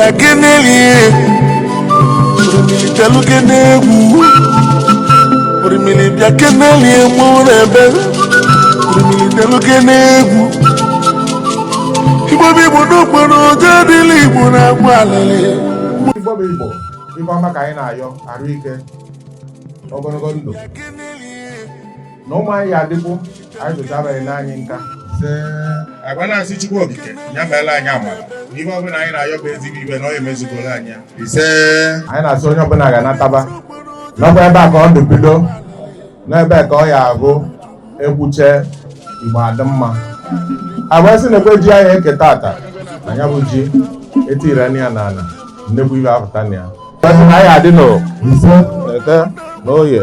Bịa kenelie, orimili bịalụ kene egwu. Orimili bịa kenelie mmanwụ na-ebe. Orimili bịalụ kene egwu. Igbo bụ Igbo n'okporo ụjọ adịla Igbo na-agba alịlị. Igbo bụ Igbo, ife ọma ka anyị na-ayọ, arụ ike, ogologo ndụ na ụmụ anyị ya adịkwu anyị zụchabeghị n'anyị nka. Agba na-asị Chukwu Okike ya meela anyị amara n'ihe ọbụla anyị na-ayọ bụ ezigbo ibe na ọ emezugoro anyị ya. Ise. Anyị na-asị onye ọbụla ga-anataba n'ọkwa ebe a ka ọ dị bido n'ebe ka ọ ya abụ ekwuche Igbo adị mma. Agba sị na ekwe ji anyị eke tata na ya bụ ji etire ya n'ala, nnekwu ibe apụta na ya. Sị na anyị adị n'o ise eke na oye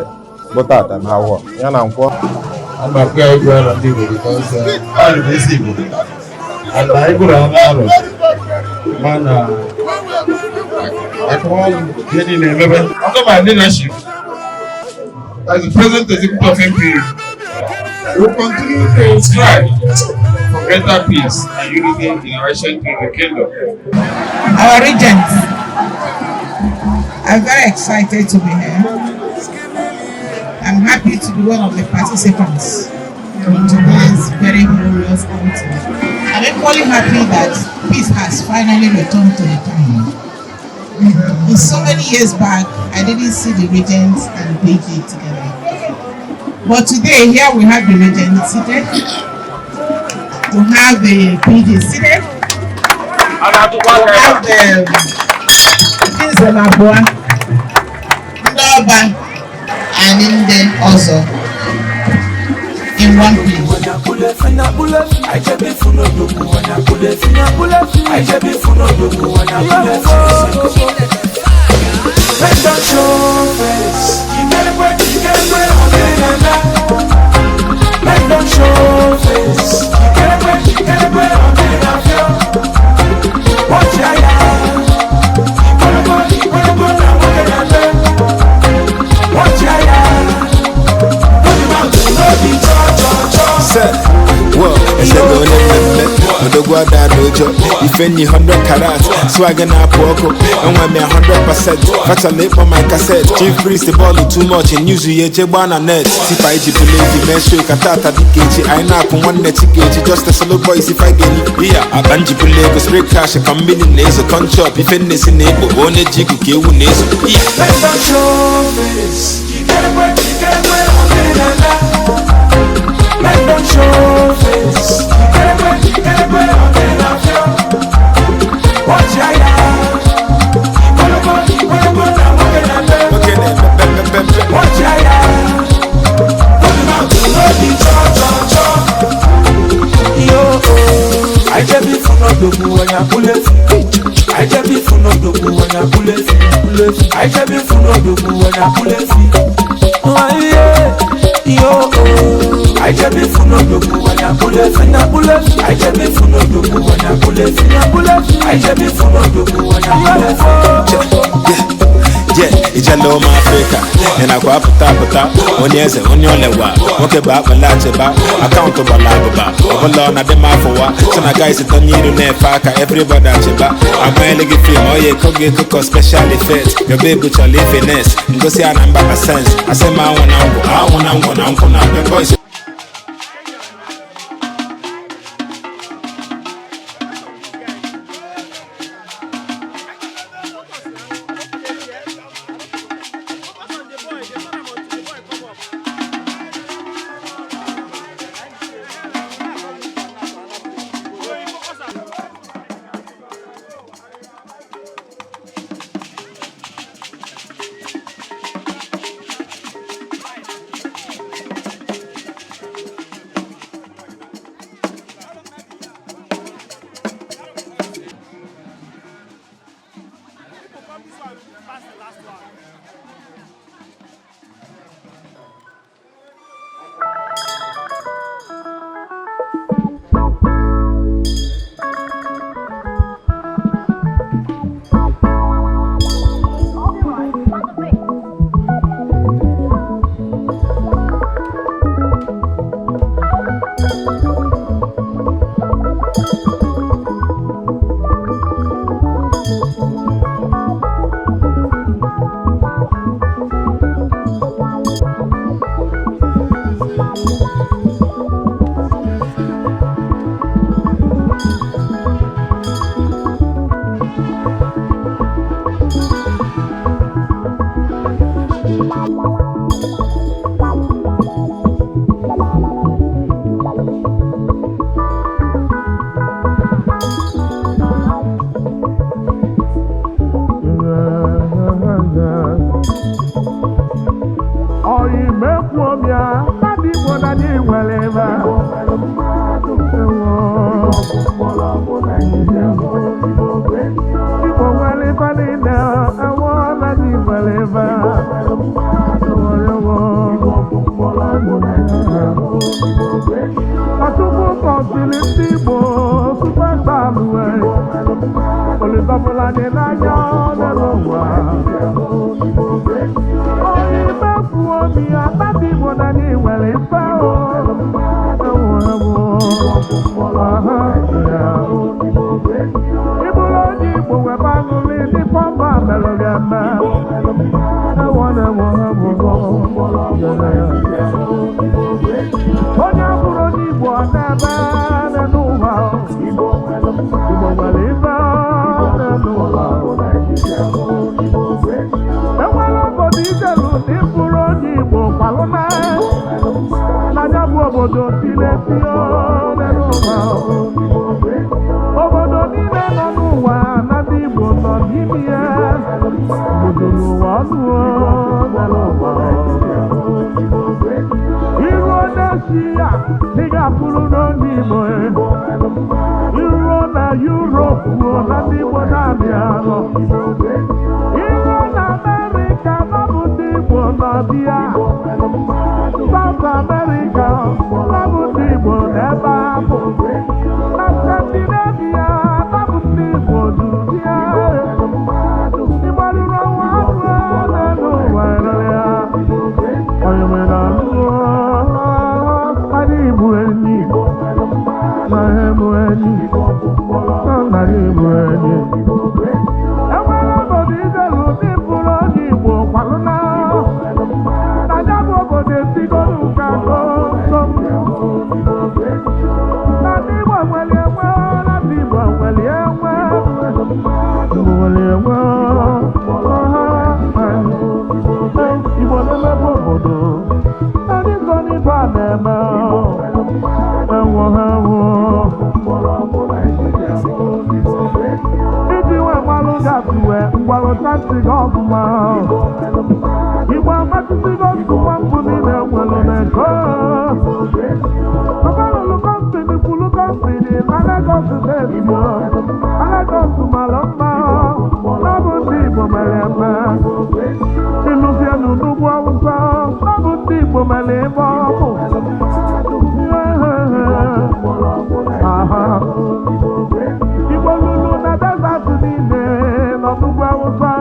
bụ tata na awọ ya na nkwọ. Ama akpụ ya Igu Arọ ndị Igbo because ọ bụ isi Igbo. And anyị gụrụ anụ arọ mana akọwalụ ihe niile emebe. Under my leadership as the present executive of NPU, we will continue to strive for greater peace and unity in our ancient kingdom. Our regent, I'm very excited to be here. I'm happy to be one of the participants in today's very glorious outing. I'm equally happy that peace has finally returned to the town. In so many years back, I didn't see the regent and PG together. But today, here we have the regent seated, we have the PG seated, we have the ndị nze abụọ, ndị ọba and ndị ọzọ in one place. Men don show face. Men don show face. Watch ya ya. Watch ya ya. No be cho cho cho. Se, wo, eze onye mmemme, odogwu ada n'ụjọ, ife nyi 100 karat, swagger na-apụ ọkụ, enwe m ya 100%, fachala ịkpọ my cassette, chief priest bọọlụ too much, news ya eje gbaa na net, tipa iji bụla evi mee show ka tata dịka echi, anyị na-akụ nwanne chikechi, just a solo boys ife anyị ga-enyi, iya, akpa njibụla ego, spray cash ka mmiri na-ezo, conchop, ife nnesi na-ekpo, onye ji igu ka ewu na-ezo, iya. Men don show face. Men don show face. Watch ya ya. Nwoke na-emepepepepe. Watch ya ya. No be cho cho cho. Yo, I jebi fun odogwu onye akpụlefi. I jebi fun odogwu onye akpụlefi. I jebi fun odogwu onye akpụlefi. Yo, I jebi fun odogwu onye akpụlefi. I jebi fun odogwu onye akpụlefi. I jebi fun odogwu onye akpụlefi. Yeah, ijele ụmụ Afrịka ị nakwa apụta apụta, onye eze onye olewa nwoke bụ akpala achịba akaụntụ gbara abụba ọbụla ọ na-adị m afụwa so na guys tonye iru na-efe aka everybody achịba agbaele gị film ọ ya eko gị eko special effect your babe chọrọ ifines ngosi a na mba sens asị m anwụ na ngwụ anwụ na ngwụ na nkwụ na abịa boys. Igbo nwere ife niile, ewo na ndị nwere ife. Ọtụtụ kọsịrị ndị Igbo superstar uwe. Olùsọ̀bùlà dị n'anya n'elu ụwa. Onye imefu obi atati Igbo na anyị nwere ife o. Ewo ewo. Aha ya. Ịbụrụ onye Igbo webe aṅụrị ndị pọmpa mere gị eme. Ewo na ewo ewo. Onye abụrụ onye Igbo ọ na-eme n'elu ụwa. Igbo nwere ife n'elu ụwa. Enwere obodo ijelu na ịbụrụ onye Igbo kwalụ na n'anya bụ obodo tinetio n'elu ụwa. Obodo niile nọ n'ụwa na ndị Igbo nọ n'ime ya. Obodo n'ụwa ọnụ n'elu ụwa. Iruo n'Eshia, ị ga-afụrụ n'onye Igbo. Iruo na Yuropu, na ndị Igbo na-abịa anọ. Iruo na Amerịka, ọ bụ ndị Igbo nọ bịa. South America, ọ bụ ndị Igbo n'ebe ahụ. Na Scandinavia, ọ bụ ndị Igbo juru bịa. Igbo ruru ụwa ọnụ n'elu ụwa ya. Onye mere anụ anyị bụ enyi, na ha bụ enyi, na anyị bụ enyi. Enwere obodo ijelu ndị bụrụ onye Igbo kwalụ na ya bụ obodo esigoro ụka kom. Na ndị Igbo nwere enwe, na ndị Igbo nwere enwe, Igbo nwere enwe. Igbo na-emepe obodo, ndị so n'ife a na-eme. Ewo ewo. Iji nwee mmalụ gafewe mgbalụta ntị gị ọfụma. Igbo amatụsigo nsogbu mbụ niile nwere n'ego. Ọbalụlụ kọmpini kwulu kọmpini na Lagos steeti. Na Lagos mara mma, ọ bụ ndị Igbo mere eme. Ịlụzienụ n'ugwu Awụsa, ọ bụ ndị Igbo mere ebe ọkụ. Aha. Igbo lulu na desert niile nọ n'ugwu Awụsa.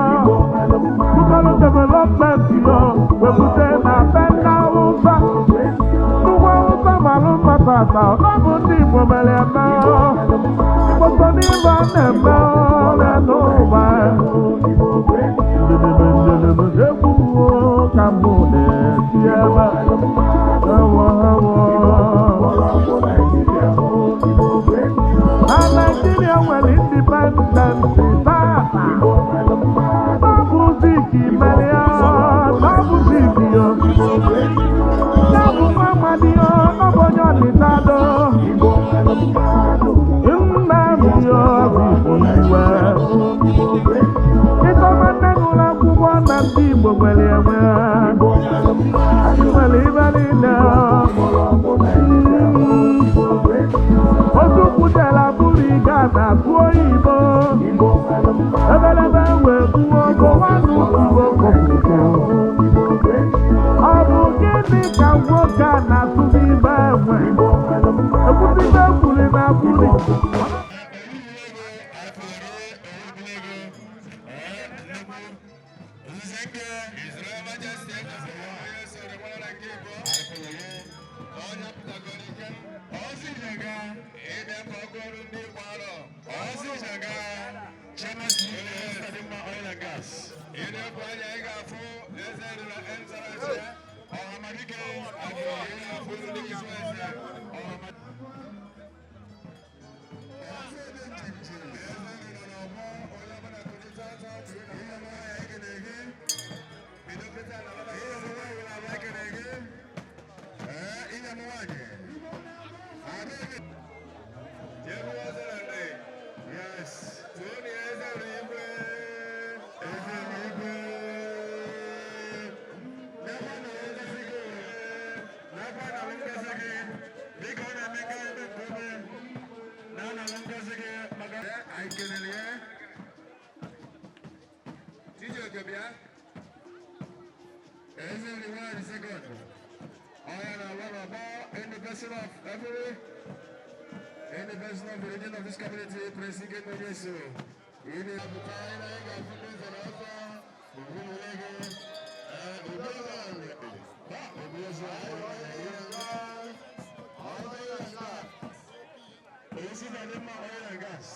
Bukọlụ development yo wepụta na be ndị Awụsa. N'ugwu Awụsa mara mma tata, ọ bụ ndị Igbo mere eme. Igbo so n'ife a na-eme n'elu ụwa. Egwu ka mbụ na-eti ebe. Ewo ewo. Na Naịjirịa nwere independent tata. Ọ bụ Zik mere ya, ọ bụ Zik yo. Ya bụ nwa amadi yo, ọ bụ onye Ọnịcha do. Nnamdi Azikiwe. Ịchọba nne gụrụ akwụkwọ na ndị Igbo nwere enwe. Nwere ibe niile. Ozukwu jere abụrụ ịga na asụ oyibo. Ebelebe wee gbuo gọwanụ Igbo kọpụta. Ọ bụ gịnị ka nwoke a na-asụ n'ime enwe? Ekwusibe ekwuri na akwuri. Biko na-eme nke ebe nke ebe na-anọ ngozi gị. Anyị kelele ya. Chijioke bịa. Eze Riwari second. Ọya na one ọgbọ in the person of every in the person of the leader of this community, Prince Ikenna Onyeso. Ihe apụta anyị na anyị ga-afụ ndị nze na ọzọ. Obi gị. Obi eze. Obi eze. Esi na ndị mma oil and gas.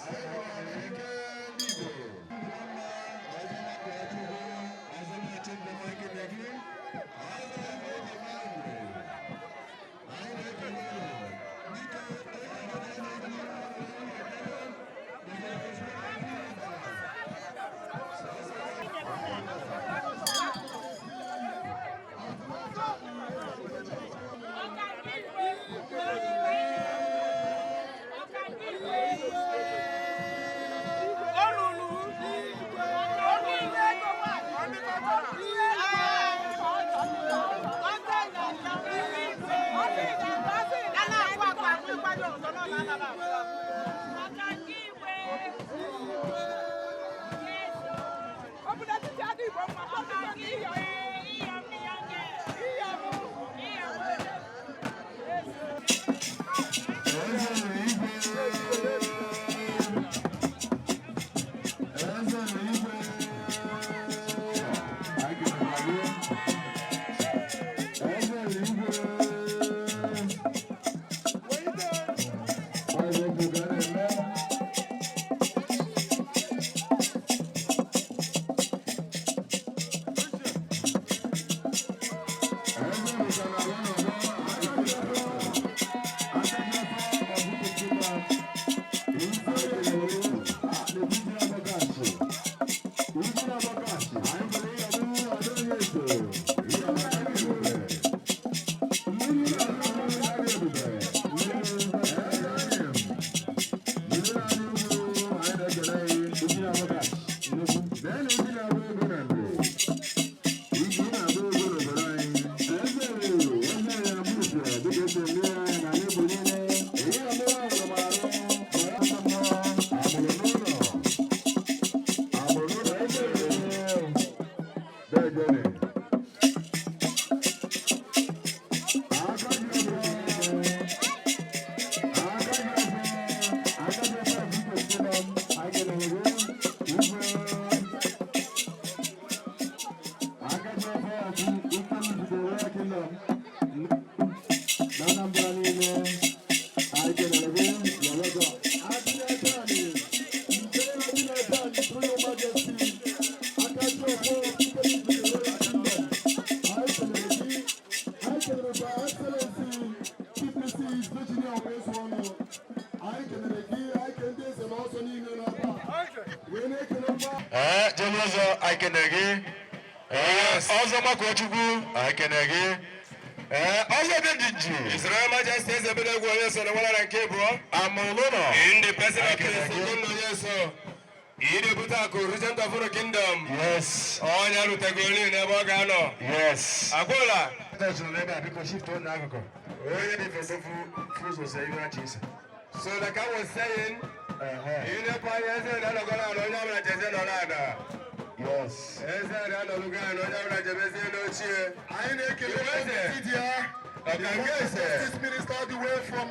Ike ndị Igbo. Ọzọ Makochukwu, anyị kene gị. Ọzọ dị njinji. His Royal Majesty Eze Ebedegwu Onyeso na Nwalara nke abụọ. Amụlụnọ. In the person of Prince Ikenna Onyeso. Idebute akụ Regent of Uru Kingdom. Yes. Onye rutego nri n'ebe ọ ga-anọ. Yes. Agwụla. Onye dị fesefu fụzọ sẹ iwe achị ise. So like I was saying, ịnekwa anya eze na-anọgọ n'ala onye ọbụla jeze nọ n'ala. Yes. Eze na-anọlụgo ala onye ọbụla jebezie n'ochie. Anyị na-ekele Eze. ndị ya. Ọkanga eze. Justice Minister all the way from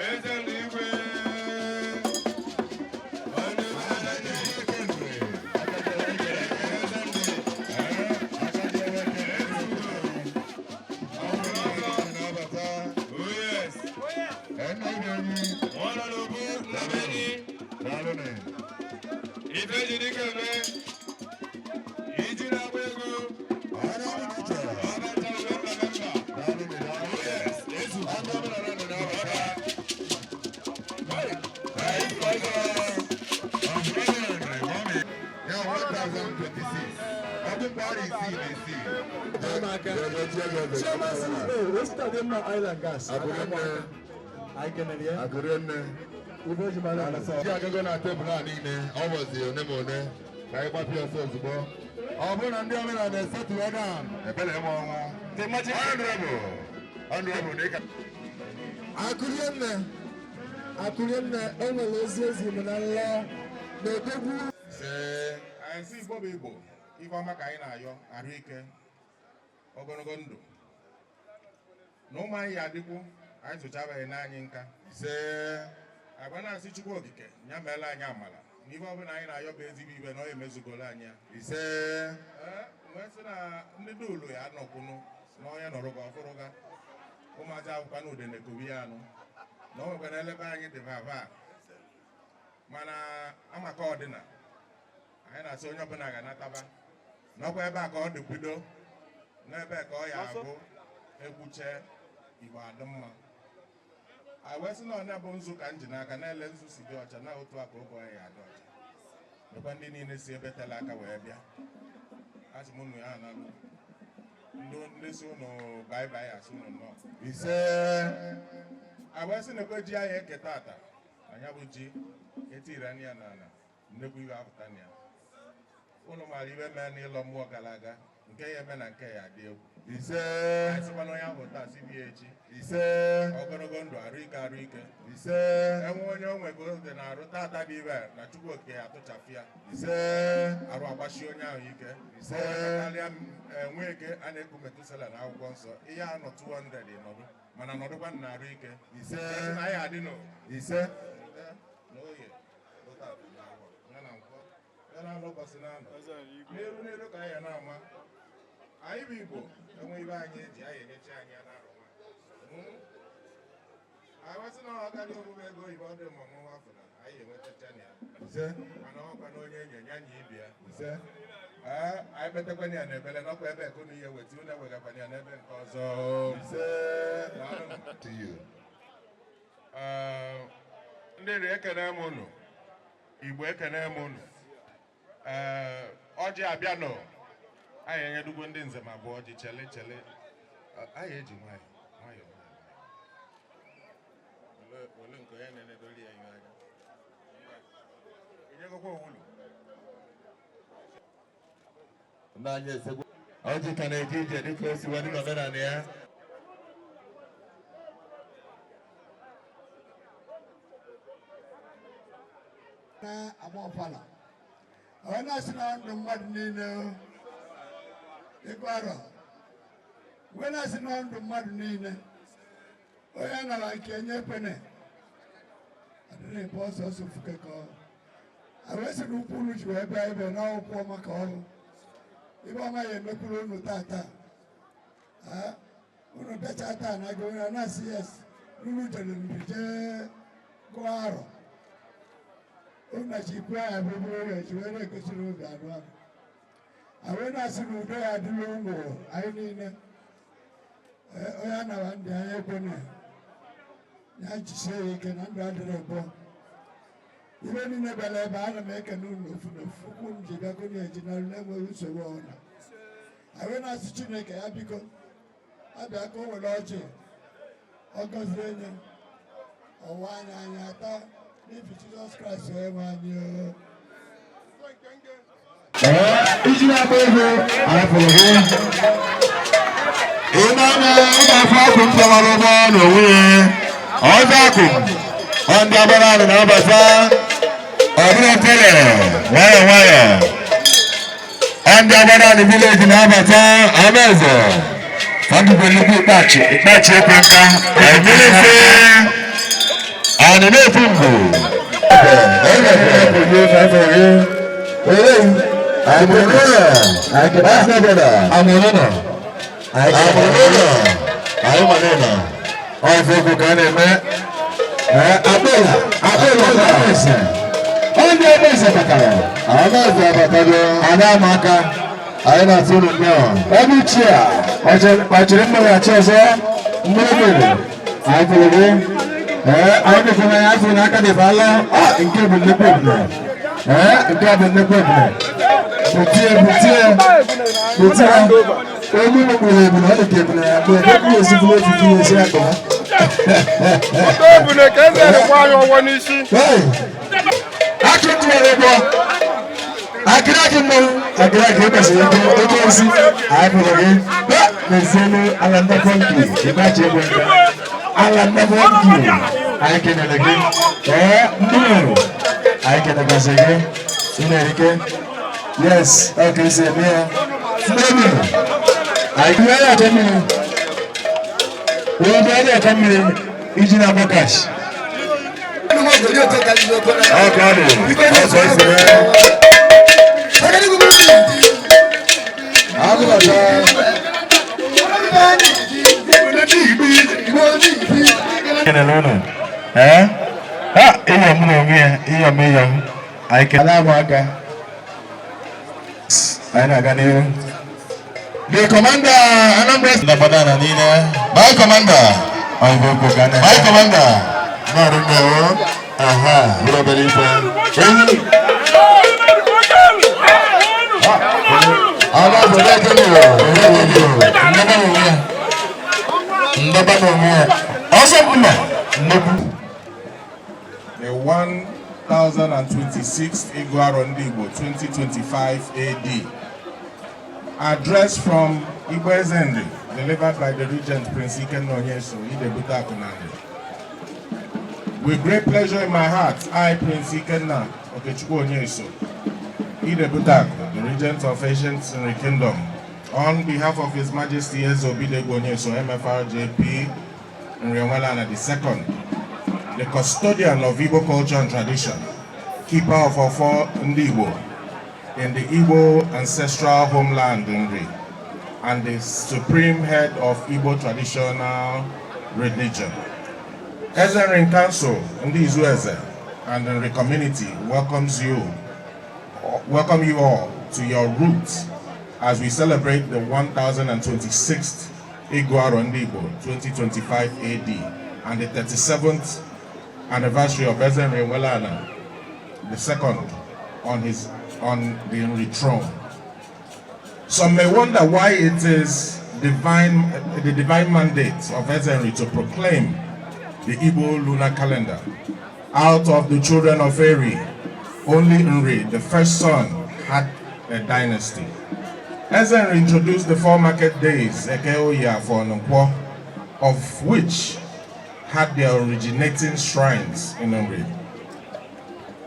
Eze ndị igwe, onye Oh yes. Nwana n'obu nnabeni. Ife ji dike eme. Iji na-agba ego. Ọba ncha member member. Oh yes. Ezu. Ọba. Hey. Ya 1026. Ọdún parí isii na isii. Chairman CEO, Ositadimma Oil and Gas. Anyị kenere ya. Agụrụ nne. Ibe ji mara mma. Ji agago na tebụl a niile, ọ bụzi one ma one ka anyị gbapịa ọsọ ozugbo. Ọ bụrụ na ndị omenala esetụrụ down, ebele m ọnwụ. Honorable, honorable na ịka. Akụrie nne, akụrie nne, e nwere ozi ezi m na nlọ na odogwu. Ise. Anyị si Igbo bụ Igbo, ife ọma ka anyị na-ayọ, arụ ike, ogologo ndụ na ụmụ anyị ya adịkwu anyị zụchabeghị n'anyị nka. Ise. Agba na-asị Chukwu Okike ya meela anyị amala na ife ọbụla anyị na-ayọ bụ ezigbo ibe na ọ emezugolo anyị ya. Ise. Ee, wee sị na ndị dulu ya anọkwunu na onye nọrọ ka ọfụrụ ga ụmụazị akwụkwa na udene kobi ya anụ na o nwekwana elebe anyị dị vava, mana amaka ọdịna anyị na-asị onye ọbụla ga-anataba n'ọkwa ebe a ka ọ dị bido n'ebe ka ọ ya abụ ekwuche Igbo adị mma. Anyị wee sị na ọnya bụ nzu ka m ji n'aka na-ele nzu si dị ọcha na otu a ka oge anyị adị ọcha. Mekwa ndị niile si ebe tele aka wee bịa, asị m unu ya analụ ndị si unu bye bye, asị unu nnọọ. Ise. Anyị wee sị na ekwe ji anyị eke tata anya bụ ji etiri anya ya n'ala, nnekwu iwe apụta na ya. Unu maara iwe mee n'ịlọ mmụọ gara aga, nke ya eme na nke ya adị egwu. Ise. Anyị sịkwa na onye ahụ taa si bịa echi. Ise. Ogologo ndụ, arụ ike, arụ ike. Ise. Enwe onye o nwego oge na-arụ tata dị ibe na Chukwu Okike ya atụchafụ ya. Ise. Arụ agbachi onye ahụ ike. Ise. Karịa enwe eke a na-eku Metusela na akwụkwọ nsọ ihe a nọ 200 nọdụ mana nọdụkwa na arụ ike. Ise. Sị na anyị adị nọ. Ise. Na oye ya na nkwọ ya na anụ ụbọchị na-anọ n'elu n'elu ka anyị ya na-ama. Anyị bụ Igbo, enwe ibe anyị eji anyị enyechi anyị ya na-arụ nwa anyị wasị na ọ karịa omume ego oyibo ọ dị mma ọmụma afọ na anyị enwetacha na ya. Ise. Mana ọkwa na onye enye ya nya ibe ya. Ise. Ee, anyị kpetakwana ya n'ebele n'ọkwa ebe ekunu ihe weta unu ewegakwana ya n'ebe nke ọzọ. Ise. Daalụnụ. To you. Ee, ndị ri ekene m unu, Igbo ekene m unu. Ee, ọjị abịa nọ, anyị enyedugwo ndị nze ma bụ ọjị. Chele chele, anyị eji nwayọ nwayọ nwayọ wele nke onye na-enedoli ya ihe anya enyegokwa owulu. Ndị anyị esegbu. Ọjị ka na-eje ije dịka o si wee dị n'omenala ya. Na-agba ọfala onye na-asị na ndụ mmadụ niile ịgụ arọ wee na-asị na ndụ mmadụ niile onye nara nke nye kwene adịrị bụ ọsọ ọsọ fuke ka ọ wee sị na ụkwụ unu ji wee bịa ebe na ụkwụ ọma ka ọrụ ibe ọma ya emekwuru unu tata. Unu bịacha taa na gị onye na-asị yes unu jere nri jee gụọ arọ unu na chi kwe ya bụ bụrụ ya ji wee na-egosiri obi anụ anụ a wee na-asị na udo ya adịla ụmụ anyị niile. Onye anara ndị anyị ekwene ya jisie ya ike na ndụ adịrị ebụọ ibe niile bịara ebe ana m ekene unu ofu na ofu ụkwụ m ji bịa konye eji n'ọrụ na-enweghị nsogbu ọbụla. Anyị wee na-asị Chineke ya biko abịa ka o were ọjị ọ gọzie nye ọwa anya anyị ata n'ifi Jizọs Kraịst onye nwe anyị o. Ee, iji na-agba ego arapụrụ gị. Ị na-anya ị ga-afụ akụ m gbawara ụgbọ n'onwe ya. Ọzọ akụ ọ ndị agbara anyị na-abata. Ọ bụrụ tere nwayọọ nwayọọ. Ndị Agbadani village na-abata Amaeze. Fadugbo nnukwu ịkpachi ịkpachi ekwe nka. Emelefe. Anyị na-efu mbụ. Anyị na-atụ unu nnọọ. Ebe ichie a, ọchịrị mmeghachi ọzọ, mmiri mmiri, anyị fụrụ gị. Ee, anyị mefere ya afọ n'aka dị bala, nke bụ nnukwu ebule. Ee, nke a bụ nnukwu ebule. Butie, butie, butie. Onye mekpuru ebule, ọ dị ka ebule ya mgbe ebe kwuru esi bụrụ otu kwuru esi akọ. Ebule ka eze rịkwa anyị ọwọ n'isi. Hey! Akị tụwara ụgbọ. Akịrịakị mmanwụ, akịrịakị ekwesịrị ego oke osi, anyị pụrụ gị. N'ezielu ala nnekọ nke, ịgbachi egbe nka. Ala nnekọ nke, anyị kenere gị. Ee, mmiri, anyị kenegasị gị. Ị na-erike. Yes, ọ ka esi eme ya. Mmiri, anyị kụnyere ya achọ mmiri. Wee bịa achọ mmiri iji na-akpọ kash. Ọ ka ọ dị, ọ sọ isi mee. Kenele unu. Ee? Ha, ịyọ m n'onwe ya, ịyọ m ịyọ m. Anyị kenele amụ aka. Anyị na-aga n'ihu. The commander Anambra Ndabadana niile. My commander. Oyibo okwu ka na My commander. Nọọrụ nnewo. Aha, bụrụ obere ife. Enyi. Ala obodo ekele o. Ndaba n'onwe ya. Ndaba n'onwe ya. Ọsọ mma. Nnekwu. The 1026th Iguaro Ndigbo 2025 AD. Address from Igbo Eze Nri, delivered by the Regent Prince Ikenna Onyeso, Idebute Akunande. With great pleasure in my heart, I, Prince Ikenna Okechukwu Onyeso, Idebute Aku, the Regent of Ancient Nri Kingdom, on behalf of His Majesty Eze Obidegwu Onyeso, MFRJP, Nri Onwelana II, the custodian of Igbo culture and tradition, keeper of Ofo Ndigbo in the Igbo ancestral homeland Nri, and the supreme head of Igbo traditional religion. Eze Nri Council, Ndi Izueze, and the Nri community welcome you all to your roots as we celebrate the 1026th Iguaro Ndigbo 2025 AD and the 37th anniversary of Eze Nri Nwelana the second on the Nri throne. Some may wonder why it is divine the divine mandate of Eze Nri to proclaim the Igbo lunar calendar. Out of the children of Eri, only Nri, the first son, had a dynasty. Eze Nri introduced the four market days, Eke, Oye, Afo, and Nkwo, of which had their originating shrines in Nri.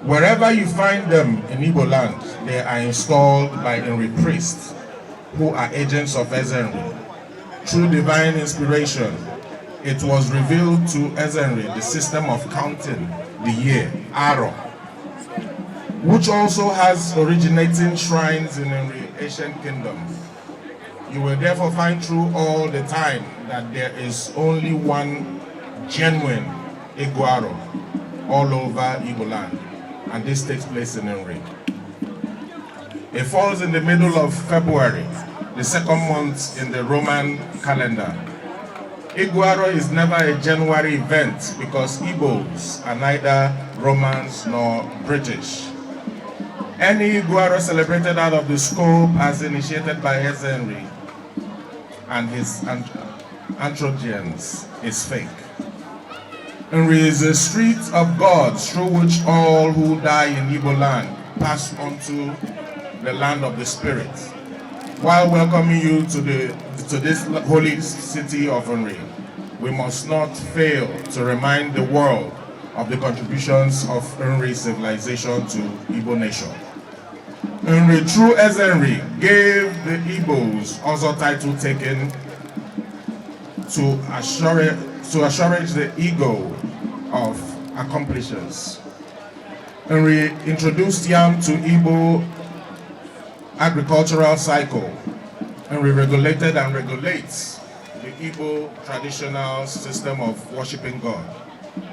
Wherever you find them in Igbo land, they are installed by Nri priests, who are agents of Eze Nri. Through divine inspiration, it was revealed to Eze Nri the system of counting the year, Aro, which also has originating shrines in Nri ancient kingdom. You will therefore find through all the time that there is only one genuine Iguaro all over Igbo land, and this takes place in Nri. It falls in the middle of February, the second month in the Roman calendar. Iguaro is never a January event because Igbos are neither Romans nor British. Any Iguaro celebrated out of the scope as initiated by Eze Nri and his androgynes is fake. Nri is a street of gods through which all who die in Igbo land pass onto the land of the spirit. While welcoming you to this holy city of Nri, we must not fail to remind the world of the contributions of Nri civilization to Igbo nation. Nri through Ezenri gave the Igbos also title taken to assurance the ego of accomplishers. Nri introduced yam to Igbo agricultural cycle. Nri regulated and regulates the Igbo traditional system of worshiping God,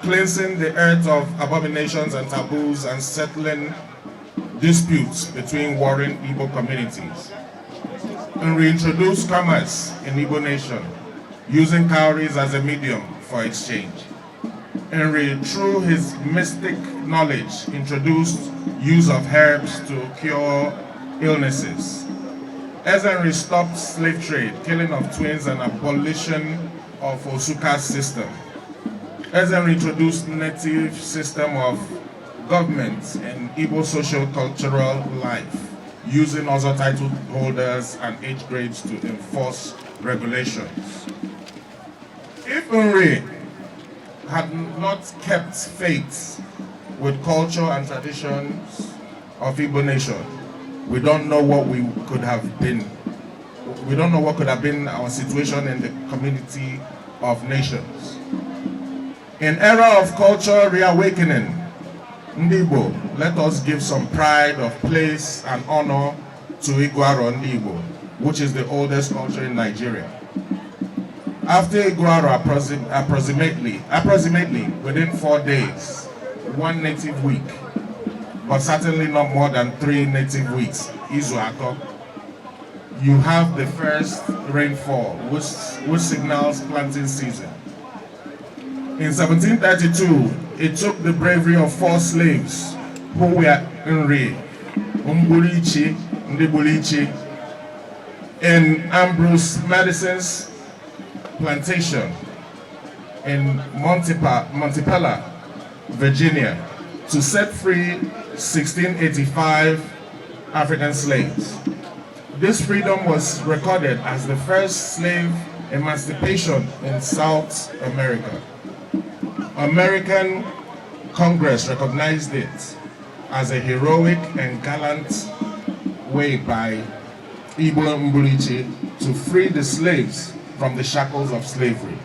cleansing the earth of abominations and taboos and settling disputes between warring Igbo communities. Nri introduced commerce in Igbo nation, using cowries as a medium for exchange. Nri, through his mystic knowledge, introduced use of herbs to cure illnesses. Ezenri stopped slave trade, killing of twins, and abolition of Osuka system. Ezenri introduced native system of government in Igbo social cultural life, using other title holders and age grades to enforce regulations. If Nri had not kept faith with culture and traditions of Igbo nation, we don't know what we could have been. We don't know what could have been our situation in the community of nations. In era of culture reawakening, Ndị Igbo, let us give some pride of place and honor to Igu Aro Ndị Igbo, which is the oldest culture in Nigeria. After Igu Aro, approximately within 4 days, one native week, but certainly not more than 3 native weeks, Izu Atọ, you have the first rainfall, which signals planting season. In 1732, it took the bravery of four slaves who were Nri, Mburichi, Ndibulichi, in Ambrose Madison's plantation in Montpelier, Virginia, to set free 1685 African slaves. This freedom was recorded as the first slave emancipation in South America. American Congress recognized it as a heroic and gallant way by Igbo Mburichi to free the slaves from the shackles of slavery.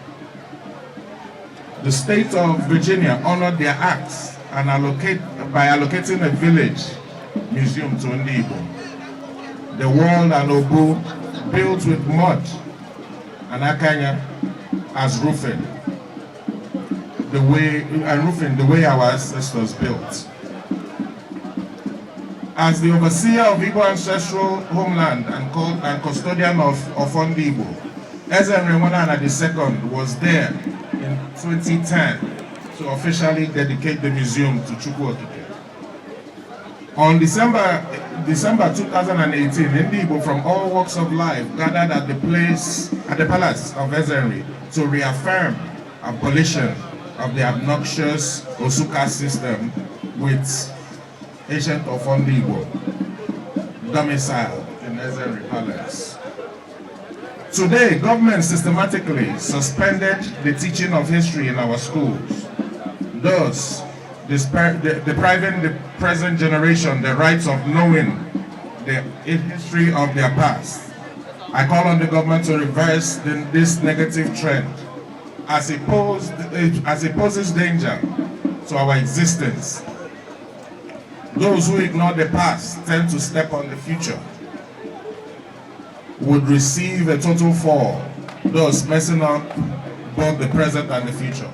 The state of Virginia honored their acts and allocate, by allocating a village museum to Ndi Igbo. The wall and Obu built with mud and akanya as roofing, the way and roofing the way our ancestors built. As the overseer of Igbo ancestral homeland and custodian of Ọfọ Ndị Igbo, Eze Nri II was there in 2010 to officially dedicate the museum to Chukwu Okike. On December 2018, Ndi Igbo from all walks of life gathered at the palace of Ezenri to reaffirm abolition of the obnoxious Osuka system with ancient Ọfọ Ndị Igbo domiciled in Ezenri Palace. Today, government systematically suspended the teaching of history in our schools, thus depriving the present generation the rights of knowing the history of their past. I call on the government to reverse this negative trend as it poses danger to our existence. Those who ignore the past tend to step on the future, would receive a total fall, thus messing up both the present and the future.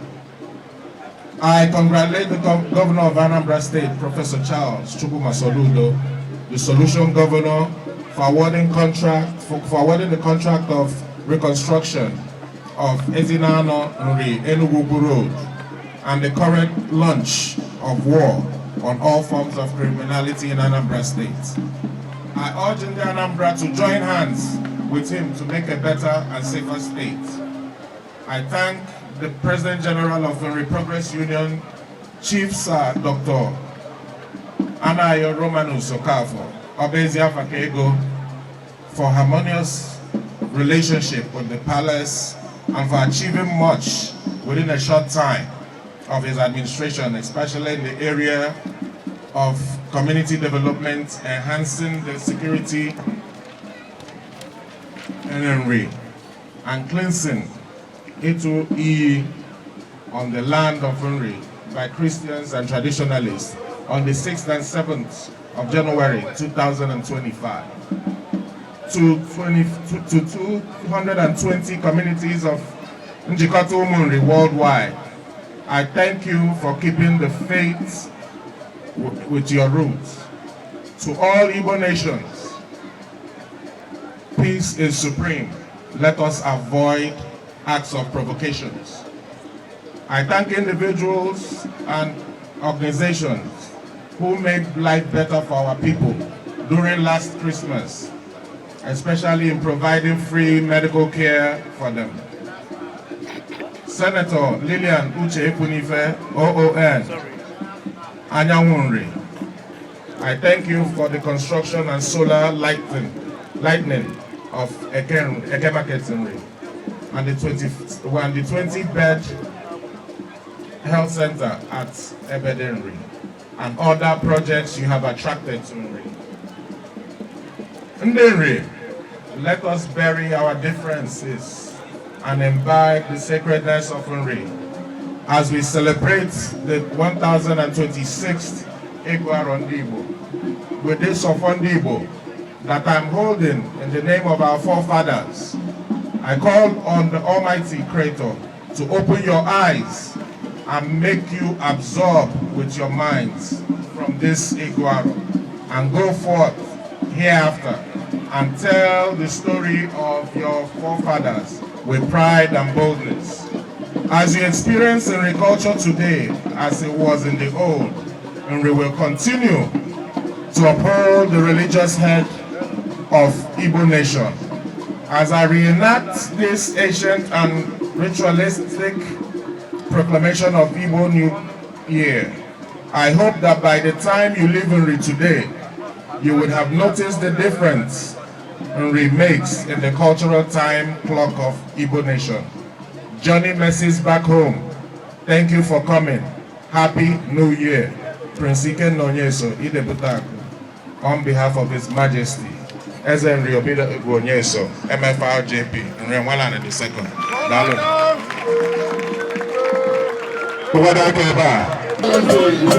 I congratulate the governor of Anambra State, Professor Charles Chukwuma Soludo, the solution governor, for awarding the contract of reconstruction of Ezinano Nri Enugu Road and the current launch of war on all forms of criminality in Anambra State. I urge Ndị Anambra to join hands with him to make a better and safer state. I thank the President General of the Progress Union, Chief Sir Dr. Anayo Romanus Okafor, Obezia Fakego, for harmonious relationship with the palace and for achieving much within a short time of his administration, especially in the area of community development, enhancing the security Nri and cleansing Itu Iyi on the land of Nri by Christians and traditionalists on the 6th and 7th of January 2025. To 20, to 220 communities of Njikọta Ụmụ worldwide, I thank you for keeping the faith with your roots. To all Igbo nations, peace is supreme. Let us avoid acts of provocations. I thank individuals and organizations who made life better for our people during last Christmas, especially in providing free medical care for them. Senator Lilian Uche Ekwunife, OON, Anyanwụ Nri, I thank you for the construction and solar lightning of Eke Market Nri and the 20 bed health center at Ebedenri and other projects you have attracted to Nri. Ndị Nri, let us bury our differences and imbibe the sacredness of Nri as we celebrate the 1026th Igu Aro Ndị Igbo with this Ọfọ Ndị Igbo that I'm holding in the name of our forefathers. I call on the Almighty Creator to open your eyes and make you absorb with your minds from this Igu Aro and go forth hereafter and tell the story of your forefathers with pride and boldness. As you experience Nri culture today, as it was in the old, and we will continue to uphold the religious head of Igbo nation. As I reenact this ancient and ritualistic proclamation of Igbo New Year, I hope that by the time you leave Nri today, you would have noticed the difference Nri makes in the cultural time clock of Igbo nation. Journey mercies back home. Thank you for coming. Happy New Year. Prince Ikenna Onyeso, Idebutaku, on behalf of His Majesty, Eze Nri Obida Egwu Onyeso, MFR JP, Nri Nwalani the second. Daalụ. Ụfọdụ aka ebe a.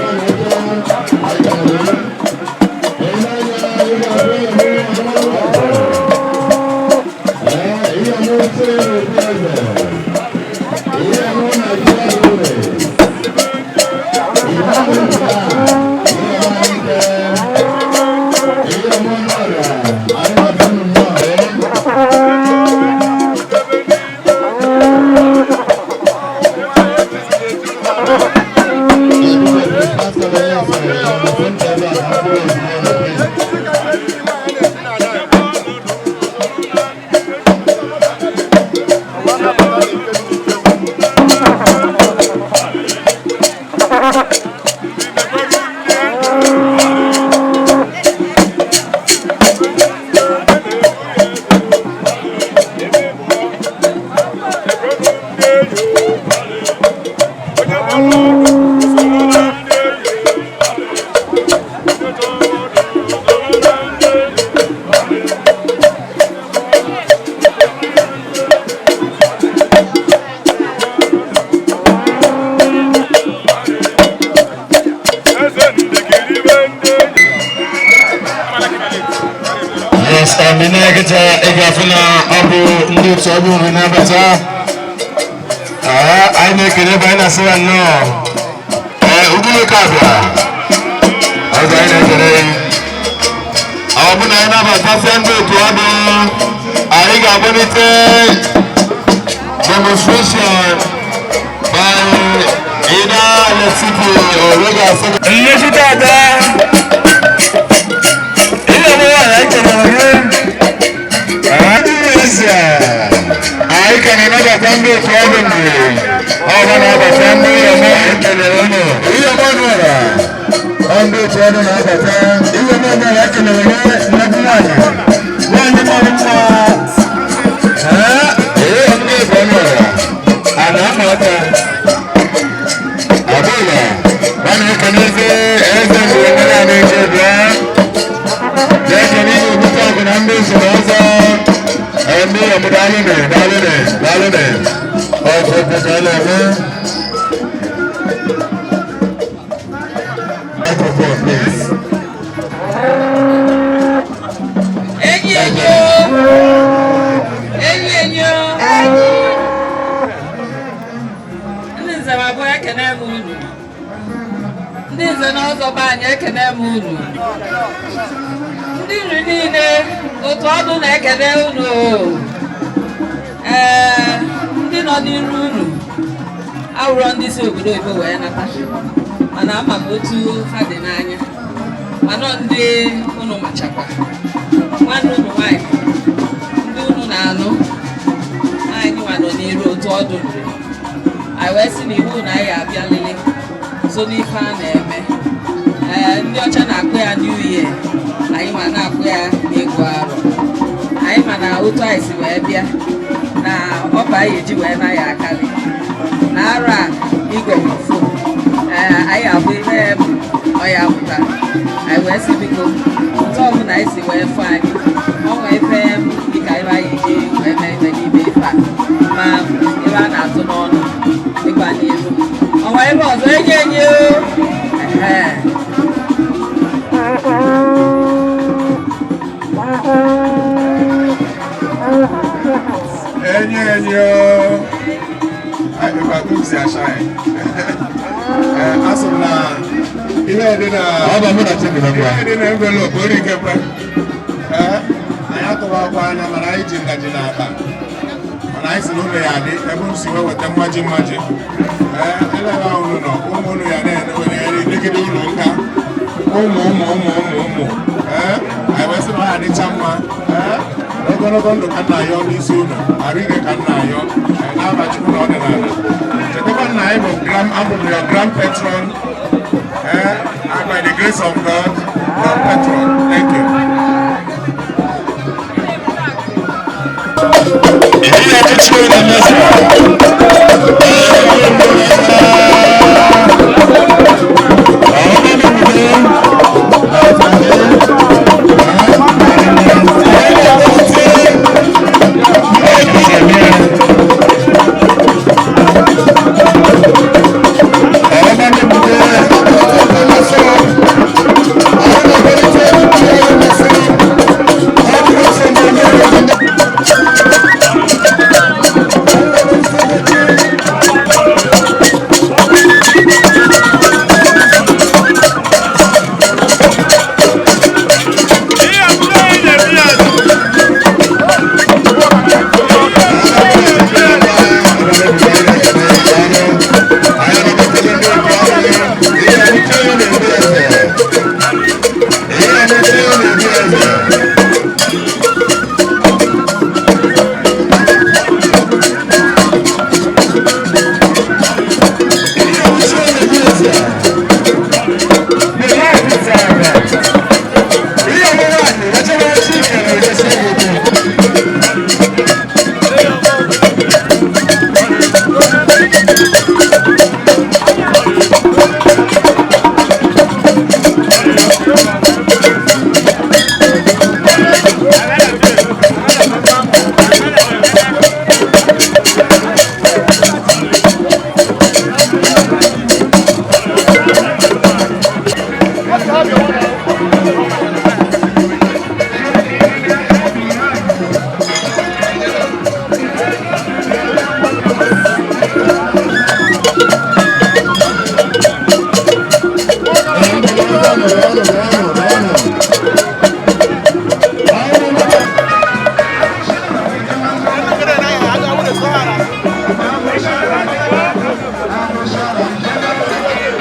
Yes, ndị na-eketa ị ga-afụ na ọ bụ ndị otu ọbụ nri na-abata. Anyị na-ekele ebe anyị na-asị ya nnọọ. Ee, ugwuloke abịa. Ọzọ anyị na-ekele. Ọ bụ na anyị na-abatasịa ndị otu ọdụ, anyị ga-akpọlite demonstration by Ida Lesipi or Rega. Nnukwu ada ihe ọbụla anyị kelere gị. Eze, anyị ka na-anabata ndị otu ọdụ nri. Ọ bụ na-abata ndị ọmọ ekelere unu. Ihe ọma nụra. Ọ ndị otu ọdụ na-abata. Ihe ọma nụra ekelere gị, nnukwu nwaanyị. Nwaanyị mara mma. Ee, ndị otu ọdụ nụra. A na-ama aka. Abụla. Ọ na-ekele eze eze. Daalụ. Ọjọ́ kẹta na-eme. Microphone, please. Enyi enyi o. Enyi enyi o. Ndị nze m abụọ, ekene m unu. Ndị nze na ọzọ be anyị, ekene m unu. Ndị nri niile otu ọdụ na-ekene unu o. Ee, ndị nọ n'iru unu awụrọ ndị si obodo oyibo wee nata, mana ama m otu ha dị n'anya, mana ọ ndị unu machakwa nwanne unu nwanyị, ndị unu na-anụ anyị nwa nọ n'iru otu ọdụ nri. Anyị wee sị na iwu na anyị abịa lele so n'ife a na-eme. Ee, ndị ọcha na-akpụ ya New Year, anyị ma na-akpụ ya n'ịgụ arọ. Anyị ma na otu anyị si wee bịa na ọba anyị eji wee na ya akali na arọ a igwe fo. Ee, anyị abụ ihe ọ ya pụta. Anyị wee sị, biko, otu ọbụla anyị si wee fụ anyị ọ nwee ife dịka ebe anyị eji wee mee ife n'ime ife a, ma ebe a na-atụ n'ọnụ dịkwa n'ihu ọnwa ebe ọzọ enyi enyi o. Ehe. Enyi enyi o, ịkwa si ashine. Ee, asị m na ihe dị na Ọ bụ mụ na Chidi na ngwa. Ihe dị na envelope ori ikekwe. Ee, anyị atụwakwa anya, mana anyị ji ngaji na akpa, mana anyị si na ụlọ ya dị ebe m si wee weta mmaji mmaji. Ee, ebe ahụ unu nọ, ụmụ unu ya na-enwere negide ụlọ nka, ụmụ ụmụ ụmụ ụmụ ụmụ. Ee, anyị wee sị na ọ ya adịcha mma. Ee, ogologo ndụ ka nna ayọ n'isi unu, arụ ike ka nna ayọ. Ee, n'aba Chukwu na ọdịnala, chetakwa nna anyị bụ grand, abụ m your grand patron. Ee, and by the grace of God, your patron. Thank you. Ihe ọchịchị na-emesa.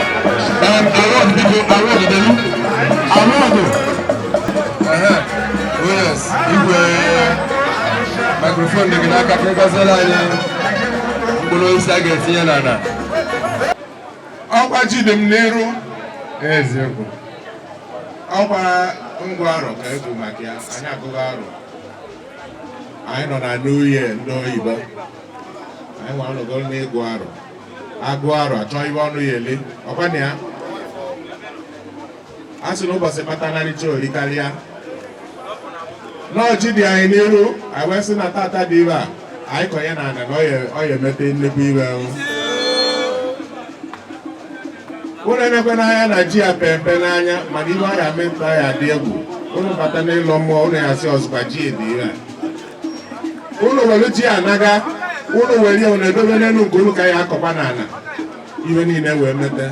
Award, biko, award delu. Award. Ehe. Oh yes, igwe, microphone dị gị n'aka ka ị gọziela anyị mkpụrụ osisi a ga-etinye n'ala. Ọkwa ji dị m n'iru. Eziokwu. Ọkwa ngwa arọ ka egwu maka ya. Anyị agụghị arọ, anyị nọ na New Year ndị oyibo. Anyị nwa anọgo n'ịgụ arọ, agụ arọ, achọ ibe ọnụ ya ele. Ọkwa na ya a sị na ụbọchị kpatanarịcha ori karịa n'ọjị dị anyị n'iru. Anyị wee sị na tata dị ibe a, Anyị kọnye na ana na ọ ya emete nnukwu iwe. Unu enekwe n'anya na ji ya pempe n'anya, mana iwe ọ ya metụ ya dị egwu. Unu bata n'ịlọ mmụọ, unu ya sị ọzụkwa ji dị ire. Unu were ji anaga, unu were ya, unu edobe n'elu nke unu ka ya akọkwa n'ala, iwe niile wee mete.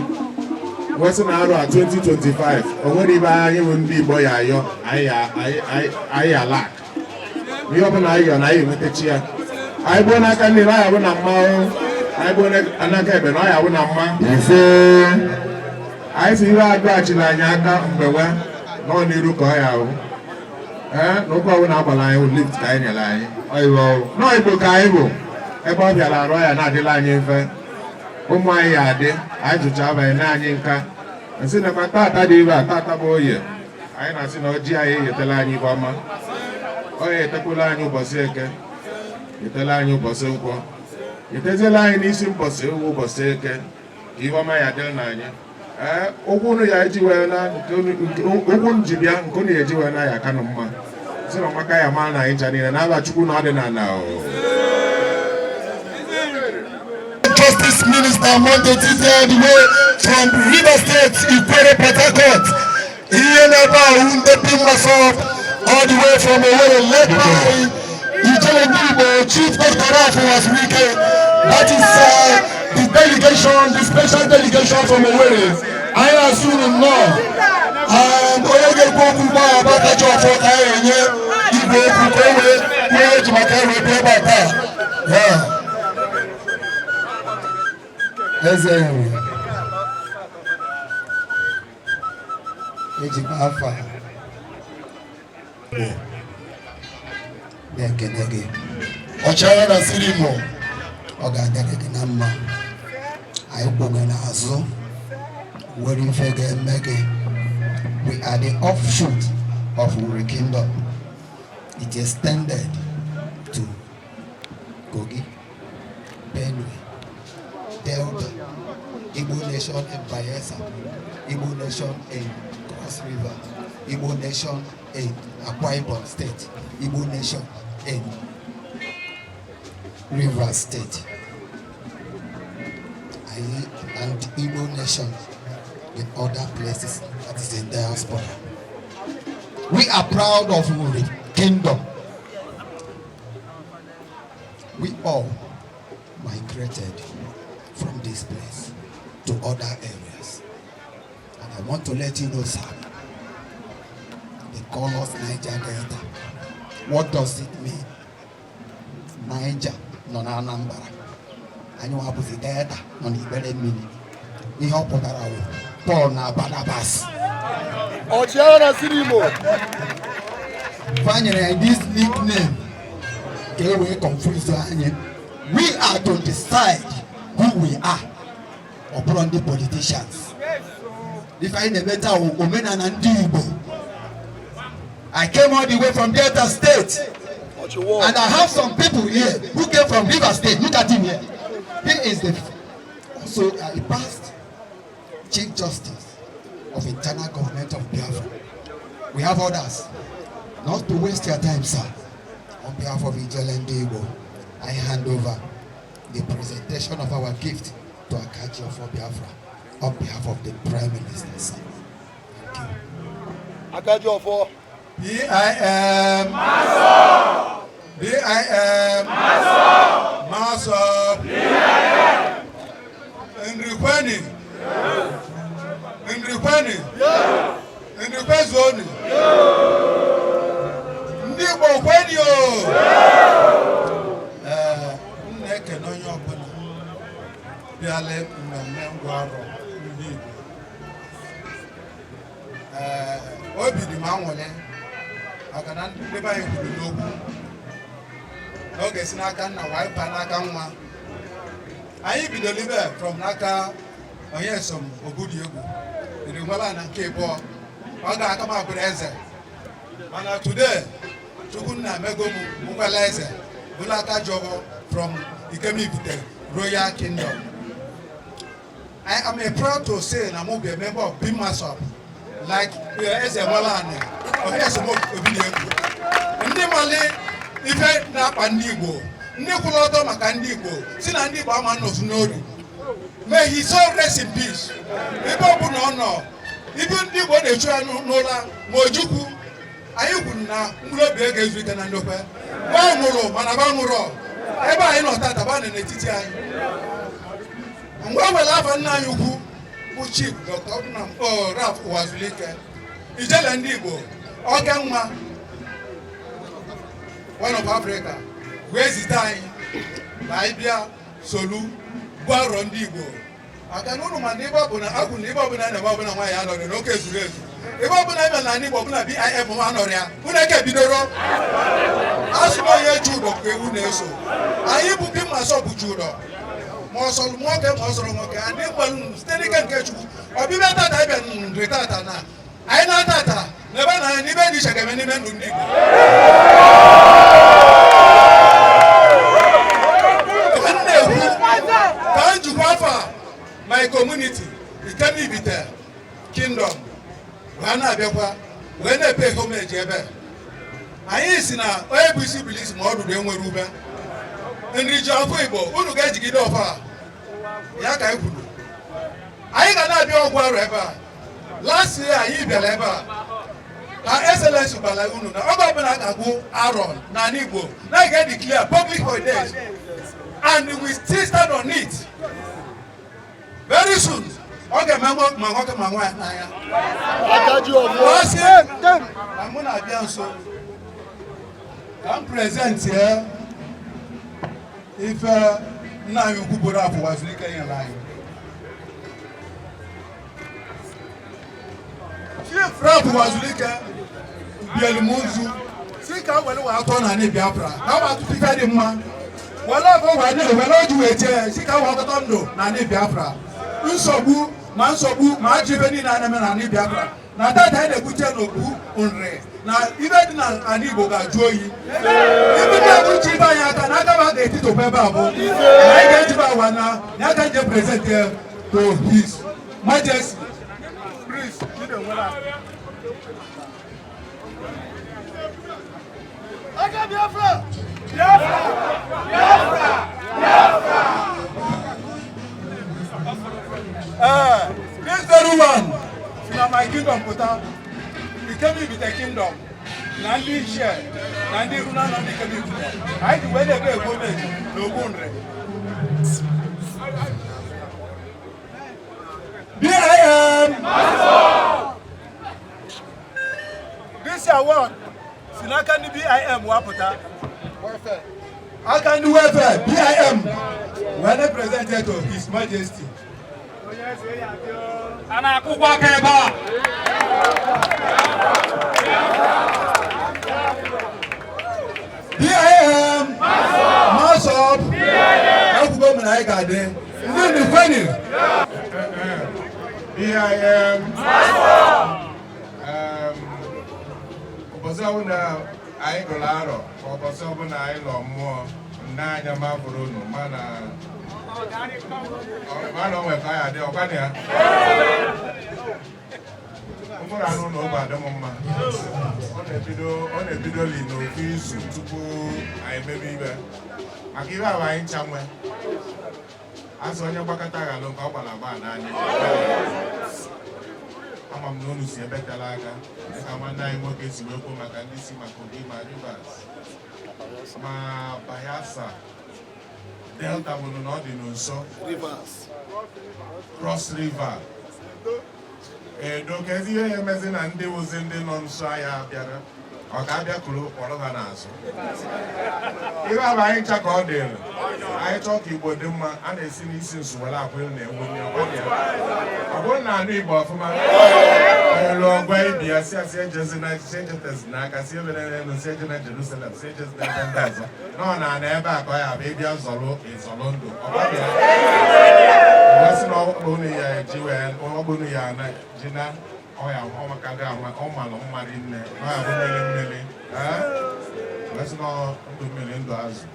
Wee sị na arọ a 2025, o nwere ibe anyị bụ ndị Igbo ya ayọ anyị alak ihe ọbụla anyị yọ na anyị enwetachi ya. Anyị gbuo n'aka nri na ọ ya bụ na mma, anyị gbuo n'aka ekpe na ọ ya bụ na mma. Anyị si ihe agụghachila anyị aka mgbe nwe nọ n'iru ka ọ ya ahụ ee na ụkwụ ọbụla agbara anyị lift ka anyị nyere anyị nọọ. Igbo ka anyị bụ, ebe ọ bịara arụ ya na-adịla anyị mfe. Ụmụ anyị ya adị anyị zụcha abanye na anyị nka nsị nakwa tata dị ibe a. Tata bụ Oye. Anyị na-asị na ọjị anyị eyetela anyị ibe ọma. Ọ ya etekwula anyị ụbọchị Eke, yetela anyị ụbọchị Nkwọ, yeteziela anyị n'isi mbọsị ewu ụbọchị Eke, ka ihe ọma ya dịrị na anyị. Ee, ụkwụ unu ya eji wee na ụkwụ ji bịa nke unu ya eji wee na ya aka nụ mma. Si na ọmaka ya maa na anyị ncha niile n'aba Chukwu na ọdịnala o. Justice Minister Monday Tite, all the way from River State, Ikwere, Port Harcourt. Ihe na-ebe ahụ ndị BIM-MASSOB all the way from Owerri, led by Ijele Ndị Igbo, Chief Dr. Ralph Uwazuruike. That is the delegation, the special delegation from Owerri. Anyị na-asị unu nnọọ. And onye ga-ekwu okwu ugbu a bụ Akaji Ọfọ, ka anyị enye igwe okwu ka o wee kwuo eji maka e wee bịa ebe a taa. Yeah. Eze Nri, eji m afa Igbo na-ekene gị. Ọchịagha na Sirimo. Ọ ga-adịrị gị na mma. Anyị kwụ gị n'azụ, nwere ife ga-eme gị. We are the offshoot of Uri Kingdom. It extended to Kogi, Benue, Delta, Igbo Nation in Bayelsa, Igbo Nation in Cross River, Igbo Nation in Akwa Ibom State, Igbo Nation in Rivers State, and Igbo Nation in other places that is in diaspora. We are proud of Uri Kingdom. We all migrated from this place to other areas. And I want to let you know, sir, they call us Niger Delta. What does it mean? Niger nọ na Anambra. Anyị wabụzi Delta nọ n'Ikpere mmiri. Ihe ọ pụtara bụ Paul na Barnabas. Ọchịagha na Sirimo. Fa nyere anyị this nickname ka e wee confuse anyị. We are to decide who we are. Ọ bụrụ ndị politicians. Ife anyị na-eme taa wụ omenala ndị Igbo. I came all the way from Delta State. And I have some people here who came from River State. Look at him here. He is the also a past Chief Justice of Internal Government of Biafra. We have others. Not to waste your time, sir. On behalf of Ijele Ndị Igbo, I hand over the presentation of our gift to Akaji of Biafra on behalf of the Prime Minister, sir. Thank you. Akaji Ọfọ. BIM. BIM. MASSOB. Nri kwenu. Nri kwenu. Nri kwezuonu. Ndị Igbo kwenu o. Ee, m na-ekene onye ọbụla bịala mmemme ngwa arọ ndị Igbo. Ee, obi dị m aṅụrị maka na ndị be anyị kwuru n'okwu na ọ ga-esi n'aka nna wee baa n'aka nwa. Anyị bidoro ibe from n'aka onye som Obudiegwu bidoro nwebe na nke ịbụọ, ọ ga-aka m abụrụ eze, mana today Chukwunna emego m nkwala eze bụrụ aka jọbọ from Ikemibite Royal Kingdom. I am a proud to say na mụ bụ a member of BIM-MASSOB like eze Nwalani onye som Obidiegwu. Ndị mali ife na-akpa ndị Igbo Ndị kwụrụ ọtọ maka ndị Igbo si na ndị Igbo ama nnọzu n'oru. May his soul rest in peace. Ebe ọ bụla ọ nọ, ibe ndị Igbo na-echu ya n'ụra ma Ojukwu, anyị kwuru na mkpụrụ obi ya ga-ezu ike na ndokwe. Ba nwụrụ mana ba nwụrụ ebe anyị nọ tata, ba nọ n'etiti anyị. Mgbe o nwere afọ nna anyị ukwu bụ Chief Dr. Ralph Uwazuruike, ijele ndị Igbo, oke nwa, one of Africa, wee zite anyị na anyị bịa solu gbuo arọ ndị Igbo, maka na ụnụ ma na ebe ọbụla akwụ na ebe ọbụla na ebe ọbụla nwaanyị anọrọ n'oke zuru ezu, ebe ọbụla ebe na Igbo ọbụla BIM anọrọ ya, unu eke bidoro asụ na onye ji ụdọ ka ewu na-eso. Anyị bụ bi MASSOB bụ ji ụdọ, ma ọ sọrọ nwoke ma ọ sọrọ nwoke adị mgbalụ site n'ike nke Chukwu. Ọbịbịa tata ịbịa nri tata na anyị na tata na ebe na anyị n'ibe dị iche ga-eme n'ime ndụ ndị Igbo. Ka m na-ekwu ka m jikwa afọ a my community, Ikeme Ibite Kingdom, wee na-abịakwa wee na-epe homage ebe anyị si na onye bụ isi bilisi ma ọ ruru enwere ube nri ji ọfọ Igbo. Unu ga-ejigide ọfọ a ya ka anyị kwuru. Anyị ga na-abịa ọgwụ arụ ebe a. Last year anyị bịara ebe a ka Excellence gwara unu na oge ọbụla a ga-agwụ arọ n'ala Igbo na ga declare public holidays, and we still stand on it. Very soon ọ ga-eme ma nwoke ma nwaanyị n'anya. Ọ sị na mụ na-abịa nso ka m present ya ife nna anyị ukwu bụrụ afọ Uwazuruike nyere anyị. Chief Ralph Uwazuruike bielu m nzu si ka were wee atọ na anyị Biafra, ka wee atụtụ ife dị mma, were ọfọ wee na were oji wee chee si ka wee ọtụtụ ndụ na anyị Biafra, nsogbu ma nsogbu ma ajọ ife niile a na-eme na anyị Biafra na tata anyị na-ekwuche n'okwu nri na ife dị na ala Igbo ga-ajụ oyi. Ife ndị ekwuche ibe anyị aka na aka m ga-etitokwa ebe a bụ na anyị ga-ejibe awa na ya ka nje present to His Majesty Prince Chidenwela. Aka Biafra! Biafra! Biafra! Biafra! This very one si na my kingdom pụta, Ikeme Ibite Kingdom, na ndị ichie na ndị iru na ndị Ikeme Ibite anyị ji wee na-ebe gọọmenti na ogbu nri. BIM! This award si n'aka ndị BIM wapụta, aka ndị welfare BIM wee na-present it to His Majesty. A na-akwụkwọ aka ebe a. BIM! MASSOB! Ekwugo m na anyị ga-adị ndị ndị kweni. BIM! Ụbọchị ọbụla anyị gụrụ arọ, ma ụbọchị ọbụla anyị nọ mmụọ nne anya ma bụrụ unu mana mana o nwere ka anyị adị ọkwa na ya mkpụrụ anụ na ogbe adị m mma. Ọ na-ebido li n'ofu izu tupu anyị mebe ibe maka ibe ahụ anyị ncha nwe azụ onye gbakọta ghalụ nke ọ gbara agba n'anya. Ama m na unu si ebe tere aka, dịka nwanne anyị nwoke si wee kwuo maka ndị si maka Kogi, ma Rivers, ma Bayelsa, Delta, bụrụ na ọ dị n'nso Cross River, Edo. Ka ezi ihe ya emezi na ndị wụzi ndị nọ nso ahịa bịara, ọ ga-abịa kuru kpọrọ ha n'azụ. Ihe a bụ anyị ncha ka ọ dịrị. Anyị chọọ ka Igbo dị mma, a na-esi n'isi nsu were akwụ na ewu nri ọkwa ya. Ọ bụrụ na anụ Igbo ọfụma elu ọgwa ibi ya si asị ejezi na si ejetezi n'aka si ebe na si eje na Jerusalem, si ejezi na ebe ndị ọzọ nọ na ana ebe a ka ọ ya bụ ịbịa zọrọ ịzọrọ ndụ ọkwa ya. Wee sị na ọ bụ ya eji wee ọ bụ ya na ji na ọya ọmakago ama ọ malụ mma rinne na ọ ya bụ mmiri mmiri ee wee sị na ndụ mmiri ndụ azụ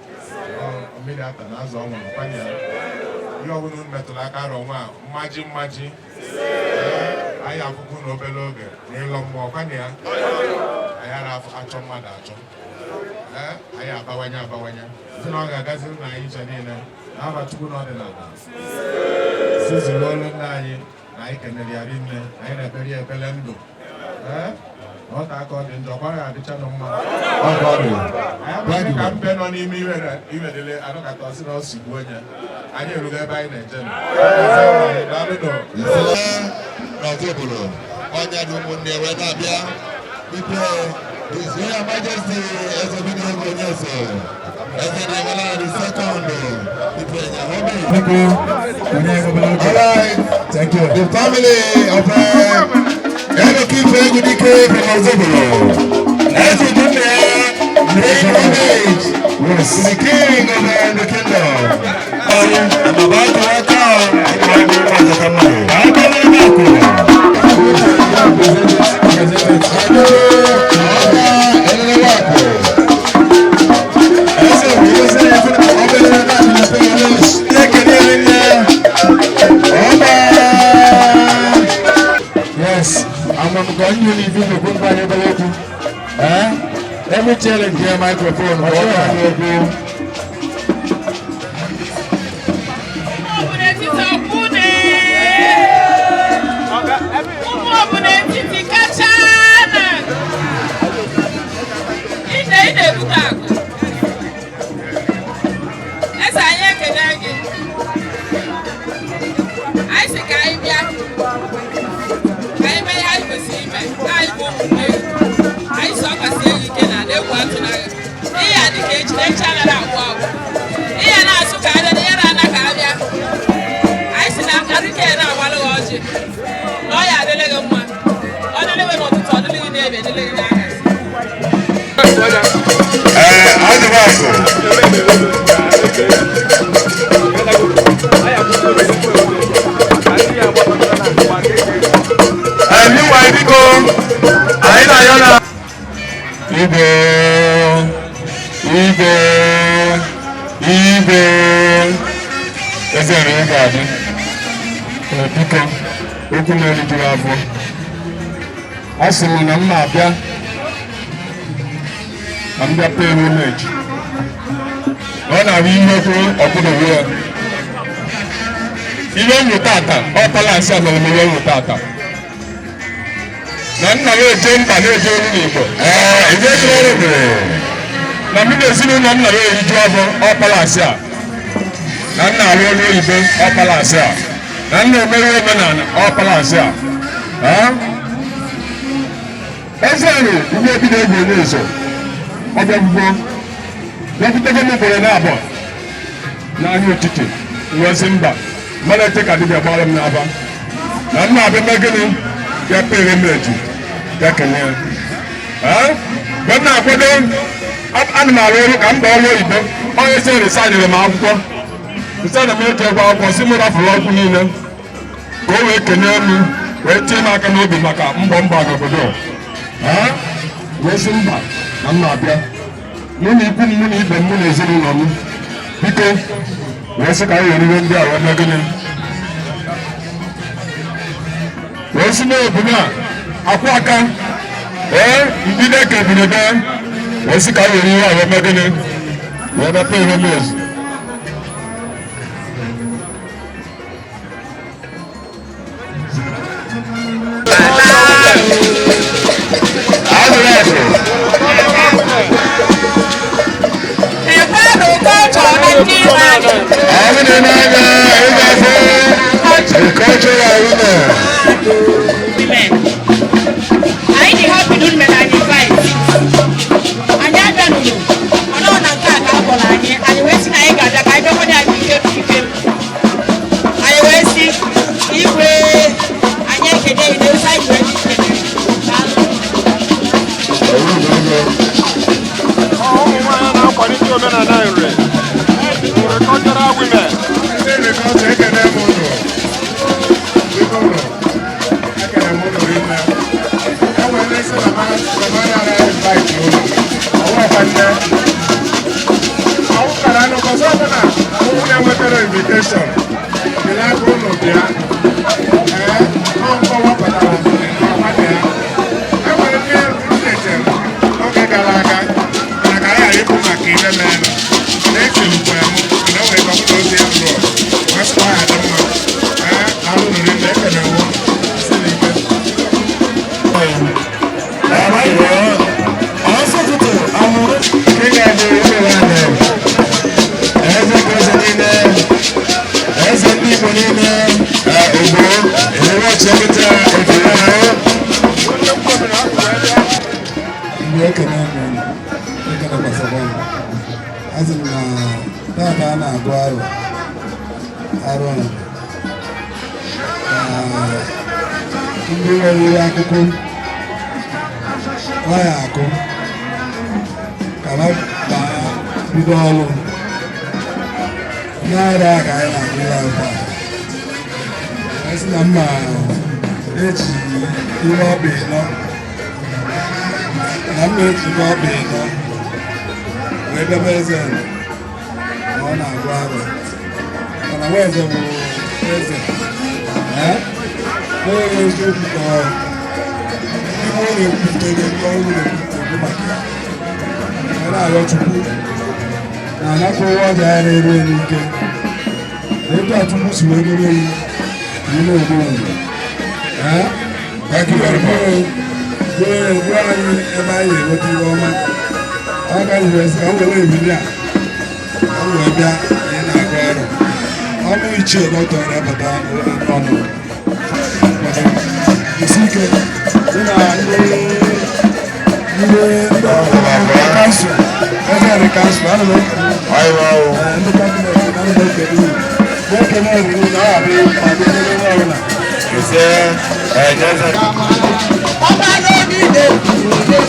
mmiri ata na azụ ọ nwụrụ kwanye ya. Ihe ọbụla unu metụrụ aka arọ nwa mmaji mmaji anyị akwụkwọ n'obere oge na ịlọ mmụọ kwanye ya. Anyị ara achọ mmadụ achọ. Ee, anyị abawanye abawanye sị na ọ ga-agaziri na anyị ncha niile na aba Chukwu n'ọdịnala sizuru olu nna anyị na anyị kenere ya rinne. Anyị na-ekpere ya ekpere ndụ. Ee, na ọta aka ọ dị njọ ọ ya adịchanụ mma. Ọ ka ọ dị. Anyị amaghị ka mbe nọ n'ime iwedele anọkata ọsị na ọ sigbuo onye. Anyị erugo ebe anyị na-eje nụ. Daalụ nụ. N'Ozubulu, onye dị ụmụnne wee na-abịa ipe His Royal Majesty Eze Bidoro Onyeso, Eze Dewala the second, Ipe Nyahobi. Thank you. All right. Thank you. The family of Elokife Egudike from Ozubulu, Eze Junior, paying homage to the king of the kingdom. I'm about to welcome Yes, I'm going to leave you to go by. Eh? Let me challenge your microphone. Ụmụ obodo etiti kacha na ije ị na-ebute akụ. Eze, anyị ekele gị. Anyị sị ka anyị bịa ka anyị mee ihe anyị kwesịrị ime. Anyị bụ ụmụ anyị si ọkwasị enyi ike na egwu atụnaghị ihe a dịka echi na echi anaghị agwụ agwụ. Ihe na-asụ ka abịa na ihe na-ana ka abịa. Anyị si na arụke na-agbalụ gị ọjị na ọ ya adịrị gị mma. Ọ dịrị gị n'ụtụtụ, ọ dịrị gị n'ebe, dịrị gị n'anyasị. Meanwhile, biko, anyị na-ayọ na Igwe, igwe, igwe, eze nri ga-adị. Ee, biko, okwu m erijuru afọ. A sị m na m na-abịa ka m bịa pay homage. Na ọ na-abụ ihe kwuru ọkwụdowe ya. Ihe nwụ tata, ọ palace a mere m ihe nwụ tata. Na nna m eje mba na-eje olu n'Igbo. Na mụ na ezinụlọ nna m eriju afọ, ọ palace a. Na nna arụ ọrụ oyibo, ọ palace a. Na nna emere omenala, ọ palace a. Eze nri ihe ebido egwu onye nso. Ọ bịakwugo bịakwutego m ugboro na-abụọ n'ahịa ụtụtụ wezi mba mmadụ ka dibịa gbara m n'aba na nna abịa mee gịnị bịa pere m eju bịa kelee ya. Mgbe m na-akwado ana m arụ ọrụ ka m baa ọrụ oyibo, onye sị rịsaịnịrị m akwụkwọ nsị na m eke gwa akwụkwọ si m rafụrụ ọkụ niile ka o wee kelee m wee tie m aka n'obi maka mbọ mba n'obodo. Wee sị mba na m na-abịa mụ na ikwu m, mụ na ibe m, mụ na ezinụlọ m. Biko, wee sị ka anyị were ihe ndị a wee mee gịnị, wee sị n'obodo a akwụ aka ee mbido ka ebinebe, wee sị ka anyị were ihe a wee mee gịnị, wee mepe ihe mezu. The cultural women. Anyị dị happy na unu mere anyị invite. Anyị abịanụrụ mana ọ na nke a ka a kpọrọ anyị, anyị wee sị na anyị ga-abịa ka anyị bịakwado anyị ike ike. Anyị wee sị igwe anyị ekele gị na otu anyị wee dị ikele. Daalụ. Ụmụ nwaanyị na-akwalite omenala Nri, Nri cultural women. Ndị Nri culture, ekene m unu. Biko unu, ekene m unu rinne. E nwere ndị sị na ma na invite unu. Ọwụwa nne. Ọwụ kara anụ kọsọ ọbụla ụmụ na-enwetara invitation. Jiri aka unu bịa. Ee, ọ nkọwa pụtara ọkwa ya. E nwere ndị nletere n'oge gara aga mana ka anyị ghara. Nnukwu eze niile, eze ndị Igbo niile, Ogbo, ewe ọchịkịta efere ahụ. Mgbe ekene m unu, ekene gbasara m. Asị m na tata a na-agụ arụ arụ a na ndị nwere akụkụ ọ ya akụ ka ha baa bido ọrụ n'arịa a ka anyị na-agụ ya ugbu a. Wee sị na mma eji ihe ọkpa ịnọ na mma eji ihe ọkpa ịnọ wee bịaba eze na ọ na-agụ arụ, mana nwa eze bụ eze ee n'onye eziokwu ka ihe ọ na-ekwutere ndị ọrụ na-ekwu maka ya. Wee na-arịọ Chukwu na anapụ ụwa ọja ya na-eru eru ike na etu a Chukwu si wee debe ewu ka ị na-egbu ndụ ee. Thank you very much. Gbuo anyị ebe anyị ga-enweta ihe ọma. Ọ gaghị wee sị ka m were ebili a ka m wee bịa na ị na-agụ ọrụ ọnụ ichie dọkịta na-abata ọnụ isi ike dị na ndị ndị kansụl eze dị kansụl ana m ekele ndị cabinet, ana m ekele unu, na-ekele unu na ọ ga-abịa ma dị n'ebe ọbụla. Ise, eze. Ọba lónìí lè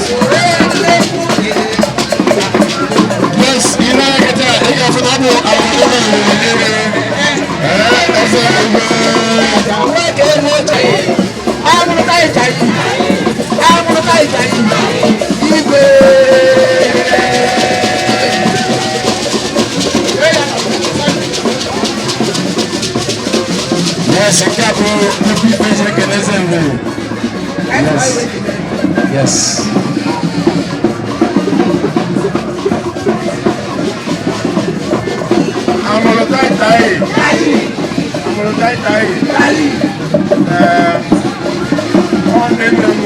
sòrè lẹ́kùn. Yes, ị na-eketa ị ga-afụ na ọ bụ akwụkwọ na eze igwe. Igwe. Yes, nke a bụ nnukwu ikpe eze ekele eze nri. Yes. Yes. Amụrụ taitai. Amụrụ taitai. Ee, ọ nne nne m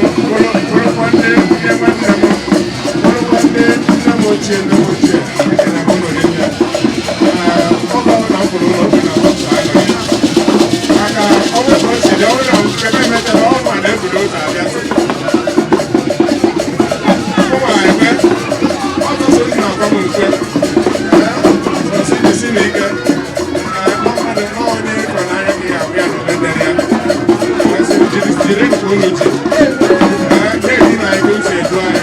bụrụkwa nne nne nwanne m bụrụkwa nne nne m ochie nne m ochie ekele m ụlọ rinne. Ee, oge ọbụla m kwuru ụlọ obi na ụzọ anọghị. Maka ọ bụrụ ka o si dị, ọ bụrụ na ebe emetara ọ ma na-ebudo ụzọ abịa sị. Ọ ma ekwe, ọ tụsụ ndị na-agwa m nkwe. Ee, si n'ike. Mmadụ nọọ onye ịkọ n'anya gị ahụ ya na obedere ya. Wee sị, jiri nke unu ji. Ee, na-edi na ego si edu anyị.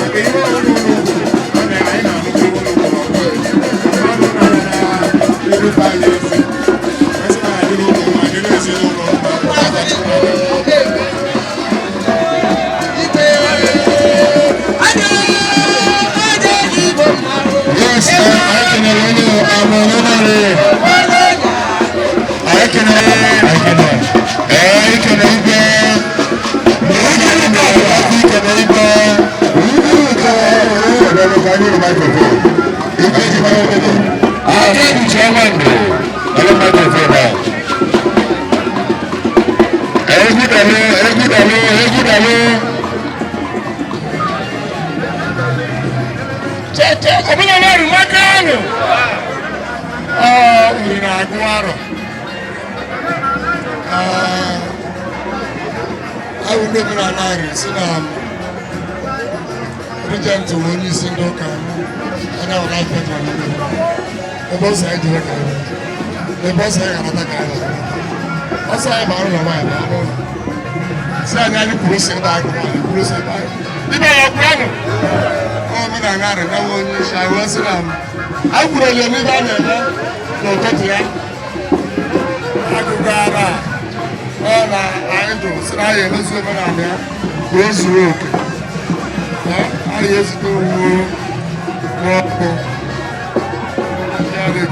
Maka ihe ọbụla unu kwuru, ọ na anyị na-anụkwa ihe unu kwuru ọbụla. Mmadụ na-erube anyị isi. Wee sị na anyị n'ụlọ mma, dị n'ezinụlọ mma. Yes, anyị kenere onye amụrụ narị. Anyị kenere, anyị kenere. Ee, anyị kenere igwe. Anyị kenere igwe. Igwe ji mara obodo. Aka ekpuchi ọnwa ndụ. Ele microphone a. Egwu dalụ, egwu dalụ, egwu dalụ. Ọbụla ọrụ maka ahụ ọ uri na-agụ arọ. Awụ ndị omenala anyị si na regent bụ onye isi ndị ụka onye ahụ life patron n'ime ebe ọsọ anyị jere ka anyị ebe ọsọ anyị ga-anata ka anyị na-anata ọsọ anyị bara ụlọ nwaanyị bara ụlọ si anyị anyị kwuru si ebe anyị kwuru anyị kwuru si ebe anyị ibe ya kwuru ahụ omenala arị na nwa onye isi anyị wee sị na anyị kwuru ele n'ibe a na-eme n'ụtụtụ ya akụkọ ara ọ na anyị jụrụ sị na anyị emezu omenala ya ka o zuru oke. Anyị ezute owuwe n'ọkụ ya dị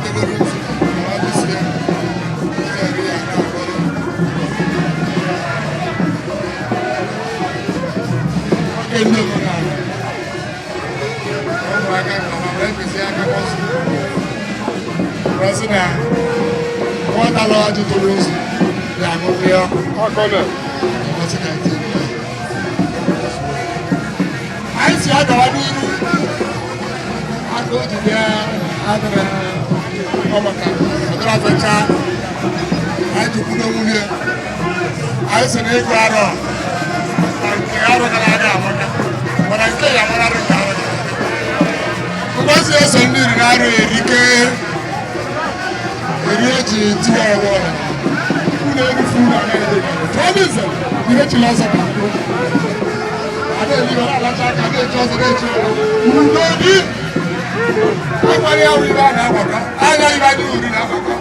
tegoro ntị ma ọ dịsị ya ya na-akọrọ oke ndị omenala ụmụaka ka ha wee kwesị aka ọsọ wee sị na nwata lọọ ajụ toro ozu ga-aṅụ mmiri ọkụ ọsị ka anyị tinye anyị si agawa n'iru aka o ji bịa. adịrị ọmaka ọdịrị afecha anyị ji kwudo nwunye anyị si na ịgụ arọ na nke arọ gara aga amaka mana nke ya mararị nke arọ gara aga mgbazi eso ndị iri na arụ erike eri eji tinye ọgbọ unu erufu unu anaghị ede tụọ nze ihe chiri ọzọ ka kwuo ada eliwe na-alacha aka na-echi ọzọ na-echi ọzọ udo dị akwara ya wụ ibe a na-agbakọ anya ibe anyị uri na-agbakọ